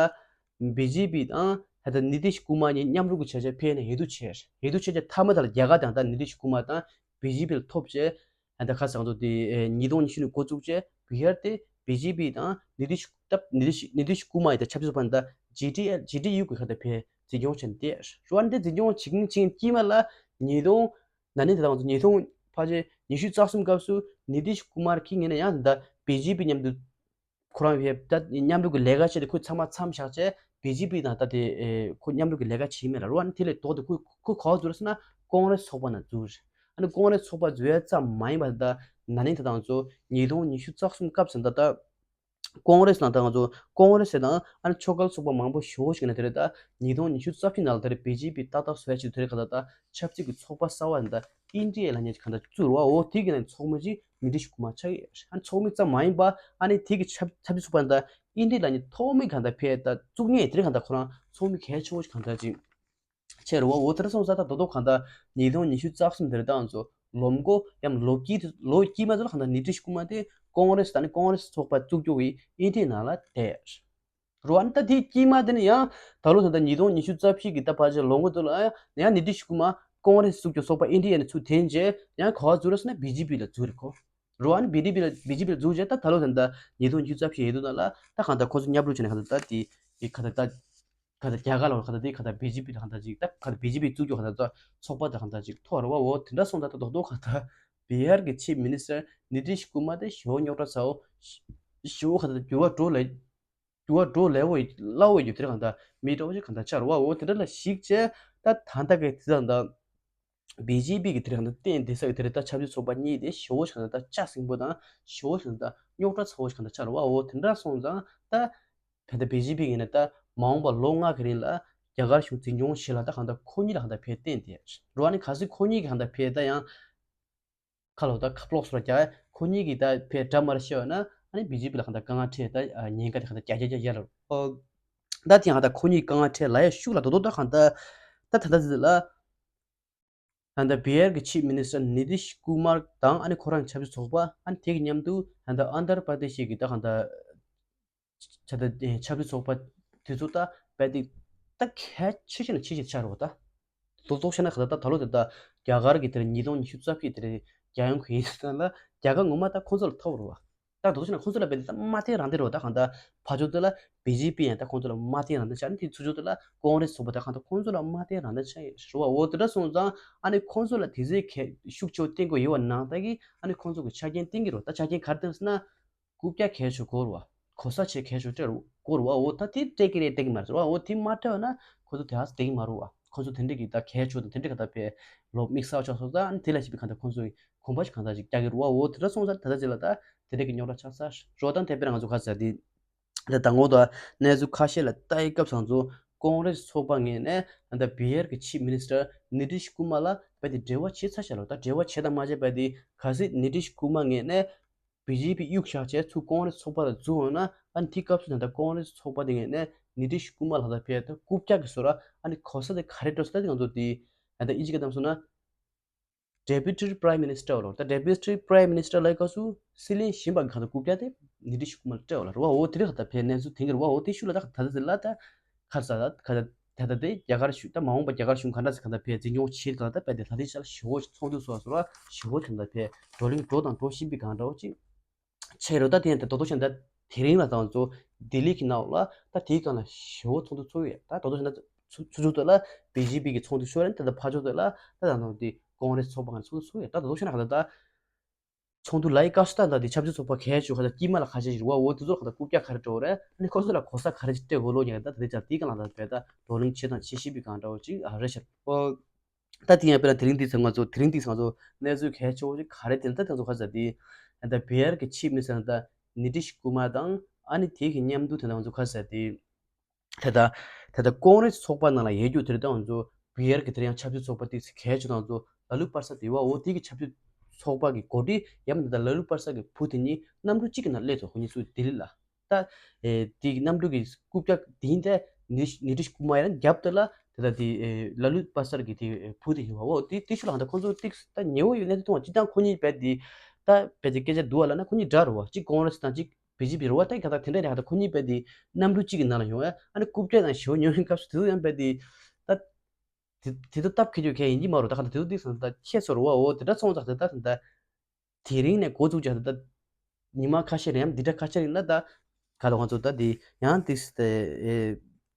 བི་ཇེ་པི་དང་ ད་ལྟ་ནི་ཏིཤ་ཀུ་མར་གཉིས་མཉམ་རུབ་ཀྱི་བྱས་བྱས་ཕེབས་ནས་འོས་བསྡུ་བྱས། འོས་བསྡུ་བྱས་བྱས་མཐའ་མ་དེ་ལ་རྒྱ་གར་དང་ད་ནི་ཏིཤ་ཀུ་མར་དང་བི་ཇེ་པི་ལ་ཐོབ་བྱས། ད་ལྟ་ཁ་སང་ཚོ་དེ་ཉིས་སྟོང་ཉི་ཤུ་ནས་འགོ་བཙུགས་བྱས་བི་ཧར་དེ་བི་ཇེ་པི་དང་ནི་ཏིཤ་ད་ནི་ཏིཤ་ནི་ཏིཤ་ཀུ་མར་ཡི་ད་ཆབ་སྲིད་ཚོགས་པ་ད་ཇེ་ཌི་ཨེལ་ཇེ་ཌི་ཡུ་གི་ཁ་ད་ཕེབས་འཛིན་སྐྱོང་བྱས་ནས་བསྡད། རུ་ཨན་དེ་འཛིན་སྐྱོང་བྱེད་ཀྱིན་བྱེད་ཀྱིན་དཀྱིལ་མ་ལ་ཉིས་སྟོང་ན་ནིང་དེ་དང་ཚོ་ཉིས་སྟོང་ཕལ་ཆེར་ཉི་ཤུ་རྩ་གསུམ་སྐབས་སུ་ནི་ཏིཤ་ཀུ་མར་གྱིས་ངེས་ནས་ཡང་ད་བི་ཇེ་པི་མཉམ་དུ་ཁོ་རང་ཡོད་ད་མཉམ་རུབ་ཀྱི་ལས་ཀ་བྱས་ཏེ་ཁོས་ཚང་མ་མཚམས་བཞག་བྱས་བི་ཇེ་པི་དང་ད་དེ་ཁོ་མཉམ་རུབ་ཀྱི་ལས་ཀ་བྱེད་མེད་ལ། རུ་ཨན་དེ་ལས་ལྡོག་སྟེ་ཁོས་ཁོས་ག་པར་འཛུལ་ཟེར་ན་ཀོང་རེ་སི་ཚོགས་པ་ནང་འཛུལ། ཨ་ནི་ཀོང་རེ་སི་ཚོགས་པ་འཛུལ་ཡ་ཙམ་མ་ཡིན་པར་ད་ན་ནིང་དེ་དང་ཚོ་ཉིས་སྟོང་ཉི་ཤུ་རྩ་གསུམ་སྐབས་སུ་ད་ད་ཀོང་རེ་སི་ནང་ད་ང་ཚོ་ཀོང་རེ་སི་དང་ཨ་ནི་ཆོལ་ཁ་ཚོགས་པ་མང་པོ་ཞེ་པོ་ཞིག་ནས་དེ་རེད་ད། ཉིས་སྟོང་ཉི་ཤུ་རྩ་བཞི་ནང་ལ་དེ་རེད་བི་ཇེ་པི་ཏག་ཏག་བཟོ་ཡ་ཆེད་དུ་དེ་རེད་ག་ད་ད་ཆབ་སྲིད་ཀྱི་ཚོགས་པ་གསར་བ་ནི་ད་ཨིན་ཌི་ཡ་ལབ་མཁན་ག་ད་བཙུགས་རེད་བ། འོ་དེ་གི་ནང་ཚོགས་མི་ཅིག་ནི་ཏིཤ་ཀུ་མར་ཆགས་ཡོད། ཨ་ནི་ཚོགས་མི་ཙམ་མ་ཡིན་པ་ཨ་ནི་དེ་གི་ཆབ་ཆབ་སྲིད་ཚོགས་པ་ནི་ད་ཨིན་ཌི་ཡ་ལབ་མཁན་ཐོག་མའི་ག་ད་ཕེབས་ད་བཙུགས་མཁན་དེ་རེད་ག་ད་ཁོ་རང་ཚོགས་མི་གལ་ཆེ་བོ་ཞིག་ག་ད་ཅིག་ཆེ་རུ་བ། འོ་དེར་སོང་ཙང་ད་རྡོག་རྡོག་གང་ལྟར་ཉིས་སྟོང་ཉི་ཤུ་རྩ་གསུམ་དེར་ད་ང་ཚོ་ལོ་མགོ་ཡང་ལོ་དཀྱིལ་དུ་ལོ་དཀྱིལ་མ་དུ་ལ་གང་ལྟར་ནི་ཏིཤ་ཀུ་མར་དེ་ཀོང་རེ་སི་ད་ནི་ཀོང་རེ་སི་ཚོགས་པ་བཙུགས་རྒྱུ་བའི་ཨིན་ཌི་ཡ་ནང་ལ་བསྡད་རུ་བ། ད་དེའི་དཀྱིལ་མ་དེ་ནི་ཡང་ད་ལོ་ད་ལྟ་ཉིས་སྟོང་ཉི་ཤུ་རྩ་བཞི་གི་ད་ཕལ་ཆེར་ལོ་མགོ་དུ་ལ་ཡང་ཡང་ནི་ཏིཤ་ཀུ་མར་ཀོང་རེ་སི་བཙུགས་རྒྱུ་ཚོགས་པ་ཨིན་ཌི་ཡ་ནས་ཚུར་འཐེན་རྗེས་ཡང་ག་པར་འཛུལ་ར་ཟེར་ན་བི་ཇེ་པི་ལ་འཛུལ་རེད་ཁོ། རུ་བ་ནི་བི་ཇེ་པི་ལ་བི་ཇེ་པི་ལ་འཛུལ་རྗེས་ད་ད་ལོ་ད་ལྟ་ཉིས་སྟོང་ཉི་ཤུ་རྩ་བཞི་འོས་བསྡུ་ནང་ལ་ད་གང་ལྟར་ཁོང་ཚོ་མཉམ་རུབ་བྱས་ནས་གང་ལྟར་ད་དེ་ག་ད་ད། ག་ད་རྒྱ་གར་ལ་ག་ད་དེ་ག་ད་བི་ཇེ་པི་ལ་ག་ད་ཅིག་ད་ག་ད་བི་ཇེ་པི་བཙུགས་རྒྱུ་ག་ད་ད་ཚོགས་པ་ད་ག་ད་ཅིག་ཐོག་རེད་བ། འོ་དེ་འདྲ་སོང་ད་ད་རྡོག་རྡོག་ག་ད་བི་ཧར་གྱི་ཆིབ་མི་ནི་སི་ཊར་ནི་ཏིཤ་ཀུ་མར་དེ་ཞེ་པོ་རྙོག་དྲ་ཚ་བོ་ཞེ་པོ་ག་ད་འགྱུར་བ་འགྲོ་ལས་འགྱུར་བ་འགྲོ་ལས་བོ་སླ་བོ་ཡོད་དེ་རེད་ག་ད་མི་འདྲ་བོ་ཞིག་ག་ད་ཆགས་རེད་བ། འོ་དེ་འདྲ་ལ་གཞིགས་བྱས་ད་ད་ད་ག་དེ་ད་ད་བི་ཇེ་པི་གི་དེ་རེད་ག་ད་བརྟེན་བསྡད་ས་གི་དེ་རེད་ད་ཆབ་སྲིད་ཚོགས་པ་གཉིས་དེ་ཞེ་པོ་ཞིག་ག་ད་ལྕགས་སྲིན་པོ་དང་ཞེ་པོ་ཞིག་ག་ད་རྙོག་དྲ་ཚ་བོ་ཞིག་ག་ད་ཆགས་རེད་བ། འོ་དེ་འདྲ་སོང་ཙང་ད། ད་ལྟ་བི་ཇེ་པི་གི་ཡིན་ན་ད་མ་འོངས་པ་ལོ་ལྔ་གི་རིང་ལ་རྒྱ་གར་གཞུང་འཛིན་སྐྱོང་བྱེད་ལ་ད་གང་ལྟར་ཁོ་གཉིས་ལ་གང་ལྟར་ཕེབས་བསྟན་ཏེ་རུ་བ་ནི་གལ་སྲིད་ཁོ་གཉིས་ཀྱི་གང་ལྟར་ཕེབས་ད་ཡང་ཁ་ལོ་ད་ཁ་ལོག་སོ་རྒྱ་ཁོ་གཉིས་ཀྱི་ད་ཕེབས་འདྲ་མར་བཤད་ཡོད་ན་ཨ་ནི་བི་ཇེ་པི་ལ་གང་ལྟར་དཀའ་ངལ་འཕྲད་ད་ཉེན་ཁ་དེ་གང་ལྟར་རྒྱ་རྒྱ་རྒྱ་རྒྱ་ལ་རུ་ད་དེ་ཡང་གང་ལྟར་ཁོ་གཉིས་དཀའ་ངལ་འཕྲད་ལ་ཡ་ཤུགས་ལ་རྡོག་རྡོག་ད་གང་ལྟར་ད་ད་ལྟ་ཟིག་ལ། ད་ལྟ་བི་ཧར་གྱི་ཆིབ་མི་ནི་སི་ཊར་ནི་ཏིཤ་ཀུ་མར་དང་ཨ་ནི་ཁོ་རང་ཆབ་སྲིད་ཚོགས་པ་ཨ་ནི་དེ་གི་མཉམ་དུ་ད་ལྟ་ཨན་དར་པར་དེ་ཤི་གི་ད་གང་ལྟར་ཆ་ད་ཆབ་སྲིད་ཚོགས་པ་དེ་ཚོ་ད་དཔེ་དེ་ད་གལ་ཆེ་ཤོས་ནས་ཆེ་ཤོས་ཆགས་རེད་བ། ད་ལྡོག་ལྡོག་བཤད་ན་ག་ད་ད་ད་ལོ་དེ་ད་རྒྱ་གར་གི་དེར་ཉིས་སྟོང་ཉི་ཤུ་རྩ་བཞི་དེར་རྒྱལ་ཡོངས་གི་ཡིན་ད་ལ་རྒྱ་གར་ངོ་མ་ད་ཁོང་ཚོ་ལ་ཐོབ་རེད་བ། ད་དུང་ཕྱིན་ན་ཁོང་ཚོ་ལ་བལྟས་ཏེ་ད་མ་བརྟེན་རང་བརྟེན་རེད་བ། ད་གང་ལྟར་ཕར་ཕྱོགས་དེ་ལ་བི་ཇེ་པི་ཡང་ད་ཁོང་ཚོ་ལ་མ་བརྟེན་རང་བརྟེན་ཆགས་ནས་དེ་ཚུར་ཕྱོགས་དེ་ལ་ཀོང་རེ་སི་ཚོགས་པ་ད་གང་ལྟར་ཁོང་ཚོ་ལ་མ་བརྟེན་རང་བརྟེན་ཆགས་ཡོད་རེད་བ། འོ་དེ་འདྲ་སོང་ཙང་ཨ་ནི་ཁོང་ཚོ་ལ་དེ་ཚོའི་གལ་ཤུགས་ཆེ་བོ་བརྟེན་དགོས་ཡོད་པ་ནང་ལྟར་གྱི་ཨ་ནི་ཁོང་ཚོ་གི་ཆ་རྐྱེན་བརྟེན་གྱི་རེད་བ། ད་ཆ་རྐྱེན་ག་རེ་བརྟེན་ཟེར་ན་རྐུབ་བཀྱག་གལ་ཆེ་དགོས་རེད་བ། གོ་ས་ཆེ་གལ་ཆེ་སྤྲད་དགོས་རེད་བ། འོ་ད་དེ་སྤྲད་ཀྱི་རེད་སྤྲད་ཀྱི་མ་རེད་བ། འོ་དེ་མ་སྤྲད་པ་ན་ཁོ་ཚོ་དེ་ཧ་སི་བསྡད་ཀྱི་མ་རེད་བ། ཁོ་ཚོ་དེ་འདྲ་གི་ད་གལ་ཆེ་བ་དང་དེ་འདྲ་ག་ད་བས་ལོ་དམིགས་བསལ་ཆགས་སོང་ཙང་ཨ་ནི་དེ་ལ་ཞིབ་པའི་གང་ལྟར་ཁོང་ཚོ་གི་གོམ་པ་ཞིག་གང་ལྟར་ཞིག་རྒྱག་གི་རེད་བ། འོ་དེ་འདྲ་སོང་ཙང་ད་ལྟ་ཅིག་ལ་ད་དེ་འདྲ་གི་རྙོག་དྲ་ཆགས་ཚར། རོ་དང་དེ་དཔེར་ང་ཚོ་ཁ་ཟེར་དེ་ད་ད་ངོ་ད་གནས་ཚུལ་ཁ་ཤས་ལ་ལྟ་ཡི་སྐབས་སང་ཚོ་ཀོང་རེ་སི་ཚོགས་པ་ངོས་ནས་ད་ལྟ་བི་ཧར་གྱི་ཆིབ་མི་ནི་སི་ཊར་ནི་ཏིཤ་ཀུ་མར་ལ་བས་དེ་འབྲེལ་བ་བྱས་ཚར་ཤག་ལ། ད་འབྲེལ་བ་བྱས་དང་མ་བྱས་བས་དེ་གལ་སྲིད་ནི་ཏིཤ་ཀུ་མར་ངོས་ནས་བི་ཇེ་པི་གཡུག་བཞག་བྱས་ཚུར་ཀོང་རེ་སི་ཚོགས་པ་ལ་འཛུལ་འོང་ན་ཨ་ནི་དེ་སྐབས་སུ་ད་ལྟ་ཀོང་རེ་སི་ཚོགས་པ་དེ་ངོས་ནས་ནི་ཏིཤ་ཀུ་མར་ལ་ད་ཕེབས་ད་རྐུབ་བཀྱག་གི་བཟོ་འདྲ་ཨ་ནི་གོ་ས་དེ་ག་རེ་སྤྲོད་ས། ད་དེ་ང་ཚོ་དེ་ད་ལྟ་ཨིན་ཇི་སྐད་བརྗོད་སོང་ན་Deputy Prime Minister ལོ། ད་Deputy Prime Minister ལ་སྐབས་སུ་སྲིད་བློན་གཞོན་པ་གི་ག་ད་རྐུབ་བཀྱག་དེ་ནི་ཏིཤ་ཀུ་མར་ལ་སྤྲད་པ་ལ་རེད་བ། འོ་དེ་རིང་ག་ད་ཕེབས་གནས་ཚུལ་དེང་གི་རེད་བ། འོ་དེ་ཤུགས་ལ་ད་ག་ད་ཟེར་ལ་ད་ག་ས་ད་ག་ད་ད་ད་དེ་རྒྱ་གར་གཞུང་ད་མ་འོངས་པ་རྒྱ་གར་གཞུང་ག་འདྲ་ཟེར་ག་ད་ཕེབས་འཛིན་སྐྱོང་བྱེད་ག་ད་ཕེབས་དེ་ད་དེ་ཆ་ལ་ཞེ་པོ་ཚོགས་འདུ་ཚོགས་སོ་ར་ཞེ་པོ་ག་ད་ཕེབས་བགྲོ་གླེང་འགྲོ་དང་འགྲོ་བཞིན་པའི་གང་འདྲ་བོ་ཅིག་ཆེ་རུ་ད་དེ་ཡང་ད་རྡོག་རྡོག་བྱས་ན་ད་དེ་རིང་ལ་ད་ང་ཚོ་ལྡི་ལི་གི་ནང་ལ་ད་དེའི་སྒང་ལ་ཞེ་པོ་ཚོགས་འདུ་ཚོགས་ཡོད། ད་རྡོག་རྡོག་བྱས་ན་ད་ཚུར་ཚུར་ཕྱོགས་དེ་ལ་བི་ཇེ་པི་གི་ཚོགས་འདུ་ཤོར་རན། ད་ད་ཕར་ཕྱོགས་དེ་ལ་ད་ད་ནང་དེ་ཀོང་རེ་སི་ཚོགས་པ་གང་ཚོགས་འདུ་ཚོགས་ཡོད། ད་རྡོག་རྡོག་བྱས་ན་ག་ད་ད་ཚོགས་འདུ་ལ་ཡི་སྐབས་སུ་ད་ད་དེ་ཆབ་སྲིད་ཚོགས་པ་གལ་ཆེ་ག་ད་དཀྱིལ་མ་ལ་ཁ་ཤས་ཤིག་རེད་བ། འོ་དེ་ཚོ་ལ་ག་ད་རྐུབ་བཀྱག་ག་རེ་སྤྲད་ཡོད་རེད། ཨ་ནི་ཁོ་ཚོ་ལ་གོ་ས་ག་རེ་ཅིག་སྤྲད་དགོས་ལོ་ཉག་ད་ད་དེ་ཅག་དེའི་སྒང་ལ་ད་བས་ད་བགྲོ་གླེང་བྱེད་དང་བྱེད་བཞིན་པའི་གང་འདྲ་བོ་ཅིག་ཨ་རེད་ཤག་ཨོ། ད་དེ་ཡང་དཔེར་ན་དེ་རིང་འདི་ཚོ་ང་ཚོ་དེ་རིང་འདི་ཚོ་ང་ཚོ་གནས་ཚུལ་གལ་ཆེ་བོ་ཞིག་ག་རེ་དེ་ད་དེ་ཚོ་ག་ཟེར་དེ་ད་བི་ཧར་གྱི་ཆིབ་མི་ཟེར་ན་ད་ནི་ཏིཤ་ཀུ་མར་དང་ཨ་ནི་དེ་གི་མཉམ་དུ་དེ་ད་ང་ཚོ་ག་ཟེར་དེ་ད་ད་ད་ད་ཀོང་རེ་སི་ཚོགས་པ་ནང་ལ་ཡོད་རྒྱུ་དེ་རེད། ད་ང་ཚོ་བི་ཧར་གྱི་དེ་རིང་ཆབ་སྲིད་ཚོགས་པ་དེ་གལ་ཆེ་ད་ང་ཚོ་ལ་ལུ་པར་ས་དེ་བ་འོ་དེ་གི་ཆབ་སྲིད་ཚོགས་པ་གི་འགོ་ཁྲིད་ཡང་མིན་ད་ལ་ལུ་པར་ས་གི་བུ་དེ་གཉིས་གནམ་གྲུ་གཅིག་གི་ནང་སླེབས་སོང་ཁོ་གཉིས་ཚུར་ལྡི་ལི་ལ། ད་ཨེ་དེ་གནམ་གྲུ་གི་རྐུབ་བཀྱག་དེ་ཡིན་ཏེ་ནི་ནི་ཏིཤ་ཀུ་མར་ཡང་རྒྱབ་དེ་ལ་དེ་ལ་དེ་ཨེ་ལ་ལུ་པ་སར་གི་དེ་ཨེ་བུ་དེ་ཡིན་བ། འོ་དེ་དེ་ཤུ་ལ་ཧང་ད་ཁོང་ཚོ་ཏིག་ད་ཉེ་བོ་ཡོད་གནས་ཚུལ་མཐོང་བ་ཅི་ད་ཁོ་གཉིས་བས་དེ་ད་བས་དེ་སྐད་ཆ་འདུག་བ་ལ་ན་ཁོ་གཉིས་འདྲ་རུ་བ་གཅིག་ཀོང་རེ་སི་དང་གཅིག་ བི་ཇེ་པི་རེད་བ། ད་ག་ད་དེ་འདྲ་རེད། ག་ད་ཁོ་གཉིས་རྦད་དེ་གནམ་གྲུ་གཅིག་གི་ནང་ལ་ཡོང་ཡ། ཨ་ནི་རྐུབ་བཀྱག་དང་ཞེ་པོ་ཉོ་ཡོང་སྐབས་སུ་དེ་ཚོ་ཡང་རྦད་དེ་ད་དེ་དེ་ཚོ་སྟབས་འཁེལ་རྒྱུ་གང་ཡིན་གྱི་མ་རེད། ད་ག་ད་དེ་ཚོ་དེ་སོང་ད་ཁྱད་མཚར་བ། འོ་དེ་འདྲ་སོང་ཙང་དེ་ད་ད་དེ་རིང་ནས་འགོ་བཙུགས་བྱས་ད་ད་ཉི་མ་ཁ་ཤས་རེད་ཡང་འདི་འདྲ་ཁ་ཤས་རིང་ལ་ད་ག་ད་ང་ཚོ་ད་དེ་ཡང་ཏིས་དེ་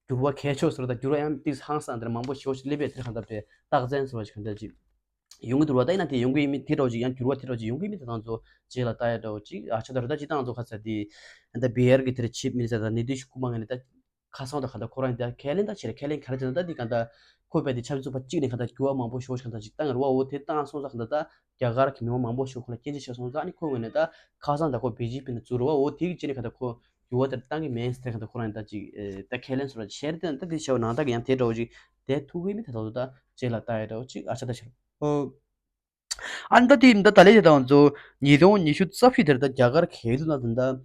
འགྱུར་བ་གལ་ཆེ་བཟོ་ར། ད་འགྱུར་བ་ཡང་ཏིས་ཧང་སང་དེ་འདྲ་མང་པོ་ཞེ་པོ་ཞིག་སླེབས་པའི་དེར་ག་ད་དེ་རྟགས་མཚན་བཟོ་བ་ཞིག་ག་ད་ཅིག་ཡོང་གི་འདུག་ར། ད་ཡིན་ན་དེ་ཡོང་གི་ཡིན་མིན་དེ་འདྲ་བོ་ཅིག་ཡང་འགྱུར་བ་དེ་འདྲ་བོ་ཅིག་ཡོང་གི་མིན་དེ་ང་ཚོ་རྗེས་ལ་ལྟ་ཡ་འདྲ་བོ་ཅིག་ཨ་ཆ་ད་རེད། ད་སྤྱིར་བཏང་ང་ཚོ་ག་ཚ་དེ་ད་བི་ཨར་གི་དེར་ཆིབས་མི་ཟེར་ད་ནི་དུས་ཤིག་སྐུ་མ་ངན་ནས་ད་ཁ་སང་དང་ག་ད་ཁོ་རང་ཡིན་ད་ཁས་ལེན་ད་བྱེད་རེད། ཁས་ལེན་ག་རེ་བྱེད་ན་ད་འདི་ག་ད་ཁོ་རྦད་དེ་ཆབ་སྲིད་ཚོགས་པ་གཅིག་ནས་ག་ད་འགྱུར་བ་མང་པོ་ཞེ་པོ་ཞིག་ག་ད་ཅིག་བཏང་རེད་བ། འོ་དེ་བཏང་སོང་ཙང་ག་ད་ད་རྒྱ་གར་གྱི་མི་མང་མང་པོ་ཞིག་ཁོ་ལ་སྐྱོན་བརྗོད་བྱས་སོང་ཙང་། ཨ་ནི་ཁོ་ངོས་ནས་ད་ཁ་སང་ད་ཁོ་བི་ཇེ་པི་ནས་འཛུལ་རེད་བ། འོ་དེ་གི་རྗེས་ནས་ག་ད་ཁོ་འགྱུར་བ་དེ་བཏང་གི་མེད་ཟེར་ག་ད་ཁོ་རང་ཡིན་ད་ཅིག་ད་ཁས་ལེན་སོང་ར་བྱས་རེད། དེ་ད་དེ་བྱས་བ་ནང་ད་གི་ཡང་དེ་འདྲ་བོ་ཅིག་དེ་ཐུག་གི་མིན་དེ་ད་ད་རྗེས་ལ་ལྟ་ཡ་འདྲ་བོ་ཅིག་ཨ་ཆ་ད་བྱེད་རེད། ཨ་ནི་ད་དེ་ད་ད་ལས་དེ་དང་ཚོ་ཉིས་སྟོང་ཉི་ཤུ་རྩ་བཞི་དེར་ད་རྒྱ་གར་གྱི་འོས་བསྡུ་ནང་དེ་ད་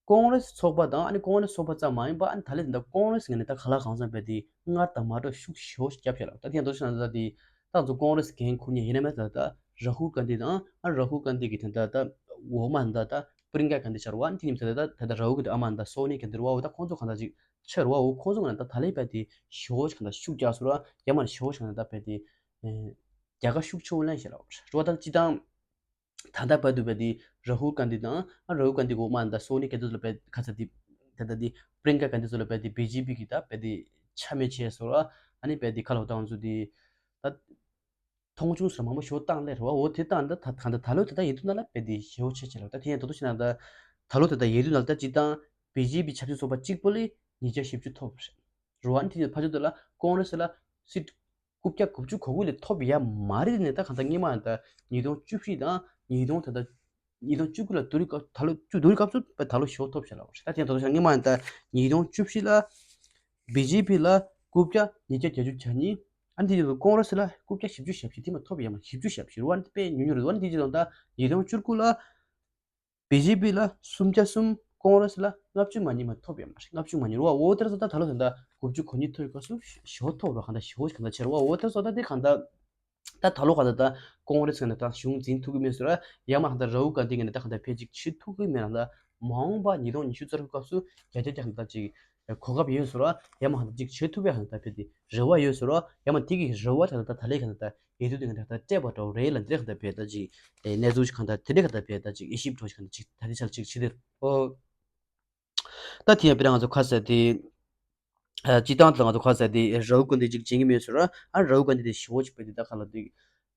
ཀོང་རེས་ཚོགས་པ་དང་། ཨ་ནི་ཀོང་རེས་ཚོགས་པ་ཙམ་མ་ཡིན་པ། ཨ་ནི་ད་ལས་དེ་ད་ཀོང་རེས་ངོས་ནས་ད་ག་ལ་གང་འཚམ་རྦད་དེ་སྔར་དང་མ་འདྲ་ཤུགས་ཞེ་པོ་ཞིག་བརྒྱབ་བཞག་ལ། ད་དེ་ཡང་འདུག་ཤི་ན་ད་དེ་ད་ཚོ་ཀོང་རེས་འགན་འཁུར་མཁན་ཡིན་ན་མེད་ད་ད་ར་ཧུལ་གྷན་དྷི་དང་། ཨ་ར་ཧུལ་གྷན་དྷི་གི་དེ་ད་ད་འོག་མ་ད་ད་པྲིན་ཀ་གྷན་དྷི་ཆགས་རེད་བ། ཨ་ནི་དེ་ཉིན་ད་ད་ད་ད་ར་ཧུལ་གྷན་དྷི་ཨ་མ་ད་སོ་ནི་གྷན་དྷི་རེད་བ། འོ་ད་ཁོང་ཚོ་གང་ད་ཅིག་ཆགས་རེད་བ། འོ་ཁོང་ཚོ་ངོས་ནས་ད་ད་ལས་རྦད་དེ་ཞེ་པོ་ཞིག་གང་ད་ཤུགས་རྒྱག་སོང་ར། རྒྱ་མ་ནས་ཞེ་པོ་ཞིག་གང་ད་ད་རྦད་དེ་རྒྱལ་ཁ་ཤུགས་ཆེ་བོ་ལེན་བཞག་ལ། རེད་བ། ད་སྤྱིར་བཏང་ད་ལྟ་བར་དུ་རྦད་དེ་ར་ཧུལ་གྷན་དྷི་དང་། ཨ་ར་ཧུལ་གྷན་དྷི་འོག་མ་ད་སོ་ནི་གྷན་དྷི་ཚོ་ལ་རྦད་ཁ་ཚ་དེ་ད་ད་དེ་པྲིན་ཀ་གྷན་དྷི་ཚོ་ལ་རྦད་དེ་བི་ཇེ་པི་གི་ད་རྦད་དེ་ཆ་མེད་བྱས་སོང་ར། ཨ་ནི་རྦད་དེ་ཁ་ལོ་ཏང་ཚོ་དེ་ད་མཐོང་ཆུང་སོགས་མང་པོ་ཞིག་བཏང་སླེབས་རེད་བ། འོ་དེ་བཏང་ད་ད་གང་ད་ད་ལོ་དེ་ད་འོས་བསྡུ་ནང་ལ་རྦད་དེ་ཞེ་པོ་ཆེ་ཆེ་ལ། ད་དེ་ཡང་ད་དུང་ཕྱིན་ན་ད་ད་ལོ་དེ་ད་འོས་བསྡུ་ནང་ལ་ད་སྤྱིར་བཏང་བི་ཇེ་པི་ཆབ་སྲིད་ཚོགས་པ་གཅིག་པོ་ལས་ཉིས་བརྒྱ་བཞི་བཅུ་ཐོབ་རེད་བ། ཨ་ནི་དེ་ཡང་ཕལ་ཆེར་དེ་ལ་ཀོང་རེས་ལ་སིཊ་རྐུབ་བཀྱག་དགུ་བཅུ་གོ་དགུ་ལས་ཐོབ་ཡ་མ་རེད། དེ་ནས་ད་གང་ད་སྔོན་མ་ད་ཉིས་སྟོང་བཅུ་བཞི་དང་ཉིས་སྟོང་ད་ད་ཉིས་སྟོང་བཅུ་དགུ་ལ་བསྡུར་སྐབས་ད་ལོ་བཅུ་བསྡུར་སྐབས་སུ་ད་ལོ་ཞེ་པོ་ཐོབ་བཞག་ལ། ད་དེ་ཡང་ད་དུང་སྔོན་མ་ད་ཉིས་སྟོང་བཅུ་བཞི་ལ་བི་ཇེ་པི་ལ་རྐུབ་བཀྱག་ཉིས་བརྒྱ་བརྒྱད་ཅུ་གྱ་གཉིས། ཨ་ནི་དེ་ཡང་ཀོང་རེས་ལ་རྐུབ་བཀྱག་བཞི་བཅུ་ཞེ་བཞི། དེ་མ་ཐོབ་ཡ་མ་བཞི་བཅུ་ཞེ་བཞི་རེད་བ། དཔེ་ཉུང་ཉུང་རེད་བ། ཨ་ནི་དེ་ཡང་ད་ཉིས་སྟོང་བཅུ་དགུ་ལ་བི་ཇེ་པི་ལ་སུམ་བརྒྱ་གསུམ། ཀོང་རེས་ལ་ལྔ་བཅུ་ང་གཉིས་མ་ཐོབ་ཡ་མ་རེད། ལྔ་བཅུ་ང་གཉིས་རེད་བ། འོ་དེར་ཚོ་ད་ད་ལོ་ད་ད་དགུ་བཅུ་གོ་གཉིས་ཐོབ་སྐབས་སུ་ཞེ་པོ་ཐོབ་ར། གང་ད་ཞེ་པོ་གང་ད་ཆེ་རེད་བ། འོ་དེར་ཚོ་ད་དེ་གང་ད་ད་ད་ལོ་གང་ད་ད་ཀོང་རེས་ངོས་ནས་ད་གཞུང་འཛིན་ཐུབ་ཀྱི་མེད་སོང་ར། ཡ་མ་གང་ད་ར་ཧུལ་གྷན་དྷི་ངོས་ནས་ད་གང་ད་ཕལ་ཆེར་བྱེད་ཐུབ་ཀྱི་མེད་ར། ད་མ་འོངས་པ་ཉིས་སྟོང་ཉི་ཤུ་རྩ་དྲུག་སྐབས་སུ་རྒྱ་ཆེ་རྒྱ་གང་ད་ཅིག་གོ་སྐབས་ཡོད་སོང་ར། ཡ་མ་གང་ད་ཅིག་བྱེད་ཐུབ་ཡ་གང་ད་ཕལ་ཏེ་རེ་བ་ཡོད་སོང་ར། ཡ་མ་དེ་གི་རེ་བ་ད་ད་ད་ལས་གང་ད་ད་འོས་བསྡུ་དེ་གང་ད་ད་སྤྲད་པ་འདྲ་བོ་རེད་ལ། འདི་རེད་གང་ད་ཕལ་ད་ཅིག་གནས་ཚུལ་ཞིག་གང་ད་དེ་འདྲས་གང་ད་ཕལ་ད་ཅིག་དབྱེ་ཞིབ་འདྲ་བོ་ཞིག་གང་ད་ཅིག་ད་དེ་ཆ་ཅིག་བྱེད་དེ། ཨོ། ད་དེ་ཡང་དཔེར་ན་ང་ཚོ་ཁ་ཟེར་དེ། ཨ་སྤྱིར་བཏང་དུ་ང་ཚོ་ཁ་ཟེར་དེ་ར་ཧུལ་གྷན་དྷི་ཅིག་བྱེད་ཀྱི་མེད་སོང་ར། ཨ་ར་ཧུལ་གྷན་དྷི་དེ་ཞེ་པོ་ཅིག་དཔེ་དེ་ད་ག་ལ་དེ་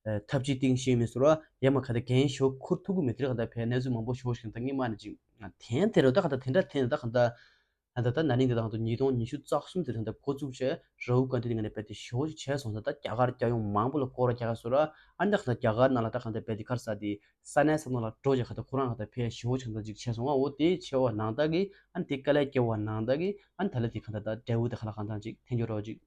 ཨ་ཐབས་ཇུས་སྟེང་ཤེས་མེད་སོང་ར། ཡ་མ་ག་དེ་འགན་ཞེ་པོ་འཁུར་ཐུབ་ཀྱི་མེད། དེ་རེད་ག་ད་ཕལ་གནས་ཚུལ་མང་པོ་ཞེ་པོ་ཞིག་ད་སྔོན་མ་ནས་ཅིག་འཐེན་དེ་རེད། ད་ག་ད་དེ་འདྲ་འཐེན་ད་ག་ད་ཨ་ད་ད་ན་ནིང་དེ་དང་དུ་ཉིས་སྟོང་ཉི་ཤུ་རྩ་གསུམ་དེ་དང་ད་འགོ་བཙུགས་བྱས་ར་ཧུལ་གྷན་དྷི་དེ་ངས་ནས་དཔེ་དེ་ཞེ་པོ་ཞིག་བྱས་སོང་ད། ད་རྒྱ་གར་རྒྱལ་ཡོངས་མང་པོ་ལ་སྐོར་ར་རྒྱག་སོང་ར། ཨ་ནི་ད་ག་ད་རྒྱ་གར་ནང་ལ་ད་ག་ད་དཔེ་དེ་ག་རེ་ཟེར་དེ་ས་གནས་ས་ཐོག་ལ་འགྲོ་བྱས་ག་ད་ཁོ་རང་ག་ད་ཕལ་ཞེ་པོ་ཞིག་ད་ཅིག་བྱས་སོང་བ། འོ་དེ་བྱས་པ་ནང་ད་གི་ཨ་ནི་དེ་དཀའ་ལས་བརྒྱབ་པ་ནང་ད་གི་ཨ་ནི་ད་ལས་དེ་ག་ད་ད་འབྲས་བུ་དེ་ག་ལ་གང་ཐང་ཅིག་འཐེན་རྒྱུ་ར་བ་ཅིག་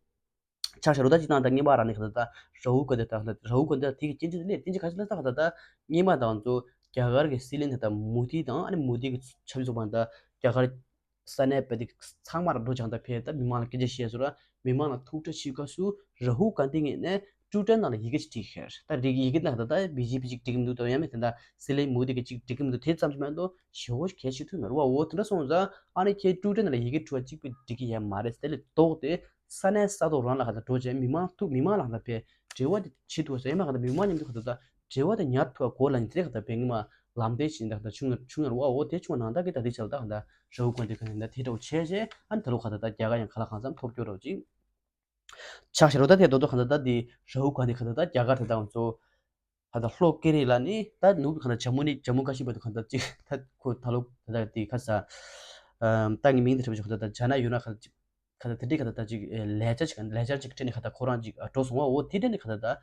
ཆགས་བཞག་རོ། ད་སྤྱིར་བཏང་ད་སྔོན་མ་རང་ནས་ག་ད་ད་ར་ཧུལ་གྷན་དྷི་ད་ད་ར་ཧུལ་གྷན་དྷི་ད་དེ་གི་སྐྱེ་འཇིག་ལས་བསྟན་གྱི་ཁ་ཤས་ལ་ད་ག་ད་ད་སྔོན་མ་དང་ཚོ་རྒྱ་གར་གྱི་སྲིད་བློན་ད་ད་མོ་དི་དང་ཨ་ནི་མོ་དི་གི་ཆབ་སྲིད་ཚོགས་པ་ད་རྒྱ་གར་ས་གནས་དཔེ་དེ་ཚང་མར་འགྲོ་བྱས་ད་ཕལ་ད་མི་མང་ལ་སྐད་ཆ་བཤད་སོང་ར། མི་མང་ལ་ཐུགས་ཁྲལ་བྱེད་སྐབས་སུ་ར་ཧུལ་གྷན་དྷི་ངོས་ནས་ཊུའི་ཊར་ནང་ལ་ཡི་གེ་ཅིག་བྲིས་ཤར། ད་རིག་ཡི་གེ་ནང་ད་ད་བི་ཇེ་པི་ཅིག་འགྲིག་གི་མི་འདུག་ད་ཡང་མིན་ད་ད་སྲིད་བློན་མོ་དི་གི་ཅིག་འགྲིག་གི་མི་འདུག་དེ་ཙམ་ཞིག་མ་གཏོགས་ཞེ་པོ་ཞིག་གལ་ཆེ་ཐུབ་མེད་ར་བ། འོ་དེ་འདྲ་སོང་ཙང་ཨ་ནི་ཁྱེད་ཊུའི་ཊར་ནང་ལ་ཡི་གེ་བྲིས་པ་གཅིག་པོས་འགྲིག་གི་ཡོད་མ་རེད། དེ་ལས་ལྡོག་སྟེ་ས་གནས་ས་ཐོག་རང་ལ་ག་ད་འགྲོ་བྱས་མི་མང་ཐུག་མི་མང་ལ་ག་ད་ཕལ་འབྲེལ་བ་དེ་བྱེད་ཐུབ་པ་སོགས་ཡང་མ་ག་ད་མི་མང་མཉམ་དུ་ག་ད་ད་འབྲེལ་བ་དེ་ཉར་ཐུབ་པ་དགོས་ལ་ནི་དེ་ག་ད་བས་ངི་མ་ལམ་སྟོན་བྱེད་ད་ག་ད་བྱུང་བྱུང་ཡོད་ར་བ། འོ་དེ་བྱུང་བ་ནང་ད་གི་ད་དེ་ཆ་ལ་ད་ག་ད་ར་ཧུལ་གྷན་དྷི་ག་ནི་ད་དེ་འདྲ་བོ་བྱས་བྱས་ཨ་ནི་ད་ལོ་ག་ད་ད་རྒྱ་གར་ཡང་ག་ལ་གང་འཚམ་ཐོབ་སྐྱོ་ར་བ་ཅིག་ཆགས་ཤར་བ། ད་དེ་རྡོག་རྡོག་ག་ད་ད་དེ་ར་ཧུལ་གྷན་དྷི་ག་ད་ད་རྒྱ་གར་དེ་ད་ང་ཚོ་ད་ད་ལྷོ་ཀེ་རི་ལ་ནི་ད་ནུབ་ག་ད་ཇམ་མུ་ནི་ཇམ་མུ་ཀ་ཤི་མིར་དུ་ག་ད་ཅིག་ད་ཁོ་ད་ལོ་ད་ད་དེ་ཁ་ས་ད་ངི་མིང་དེ་འཁྲབ་ཅིག་ག་ད་ད་ཇ་ན་ཡོད་ན་ག་ད་ཅིག་ག་ད་དེ་འདྲའི་ག་ད་ད་ཅིག་ལས་འཆར་ཅིག་ལས་འཆར་ཅིག་སྤྲད་ནས་ག་ད་ཁོ་རང་ཅིག་འགྲོ་སོང་བ། འོ་དེ་འདྲ་ནི་ག་ད་ད་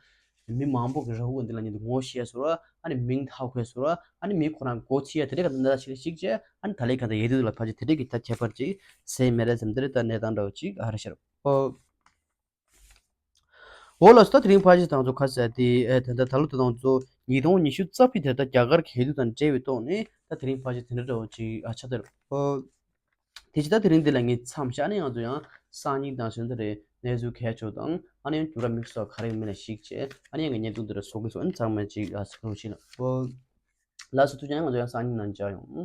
མི་མང་པོ་གི་ར་ཧུལ་གྷན་དྷི་ལ་ཉིད་དུ་ངོ་ཤེས་སོང་ར། ཨ་ནི་མིང་ཧ་གོ་སོང་ར། ཨ་ནི་མི་ཁོ་རང་མགོ་ཚིག་ཡ་དེ་འདྲའི་ག་ད་ད་ཞིག་ཞིག་བྱས་ཨ་ནི་ད་ལས་ག་ད་ཡེ་དུ་ལ་ཕ་ཅིག་དེ་འདྲའི་གི་ད་ཁྱད་པར་ཅིག་སེ་མེ་རེ་ཟེར་འདི་རེ་ད་གནས་སྟངས་འདྲ་བོ་ཅིག་ཨ་ར་ཤར་ཨོ། འོ་ལགས་སོ། ད་དེ་རིང་ཕལ་ཆེར་ད་ང་ཚོ་ཁ་གསལ་དེ་ཨེ་ད་ལྟ་ད་ལོ་ད་ང་ཚོ་ཉིས་སྟོང་ཉི་ཤུ་རྩ་བཞི་དེ་ད་རྒྱ་གར་གྱི་འོས་བསྡུ་དང་འབྲེལ་བའི་ཐོག་ནས་ད་དེ་རིང་ཕལ་ཆེར་དེ་འདྲ་འདྲ་བོ་ཅིག་ཨ་ཆགས་བསྡད་རེད། ཨོ། དེ་ཅི་ད་དེ་རིང་འདི་ལ་ངས་མཚམས་བཞག་ནས་ང་ཚོ་ཡང་སང་ཉིན་དང་གཞན་དུ་རེད། གནས་ཚུལ་གལ་ཆེ་དང་ཨ་ནི་ཡང་འགྱུར་བ་དམིགས་བསལ་ག་རེ་ཡོད་མེད་ལ་གཞིགས་བྱས་ཨ་ནི་ཡང་ངས་བརྙན་ཐུང་འདི་ར་བཟོ་གི་སོང་། ཨ་ནི་ཚང་མས་ཅིག་ཨ་གཟིགས་རོགས་བྱེད་ན། ཨོ། ལགས་སོ། ཐུགས་རྗེ་ཆེ། ང་ཚོ་ཡང་སང་ཉིན་ནང་མཇལ་ཡོང་།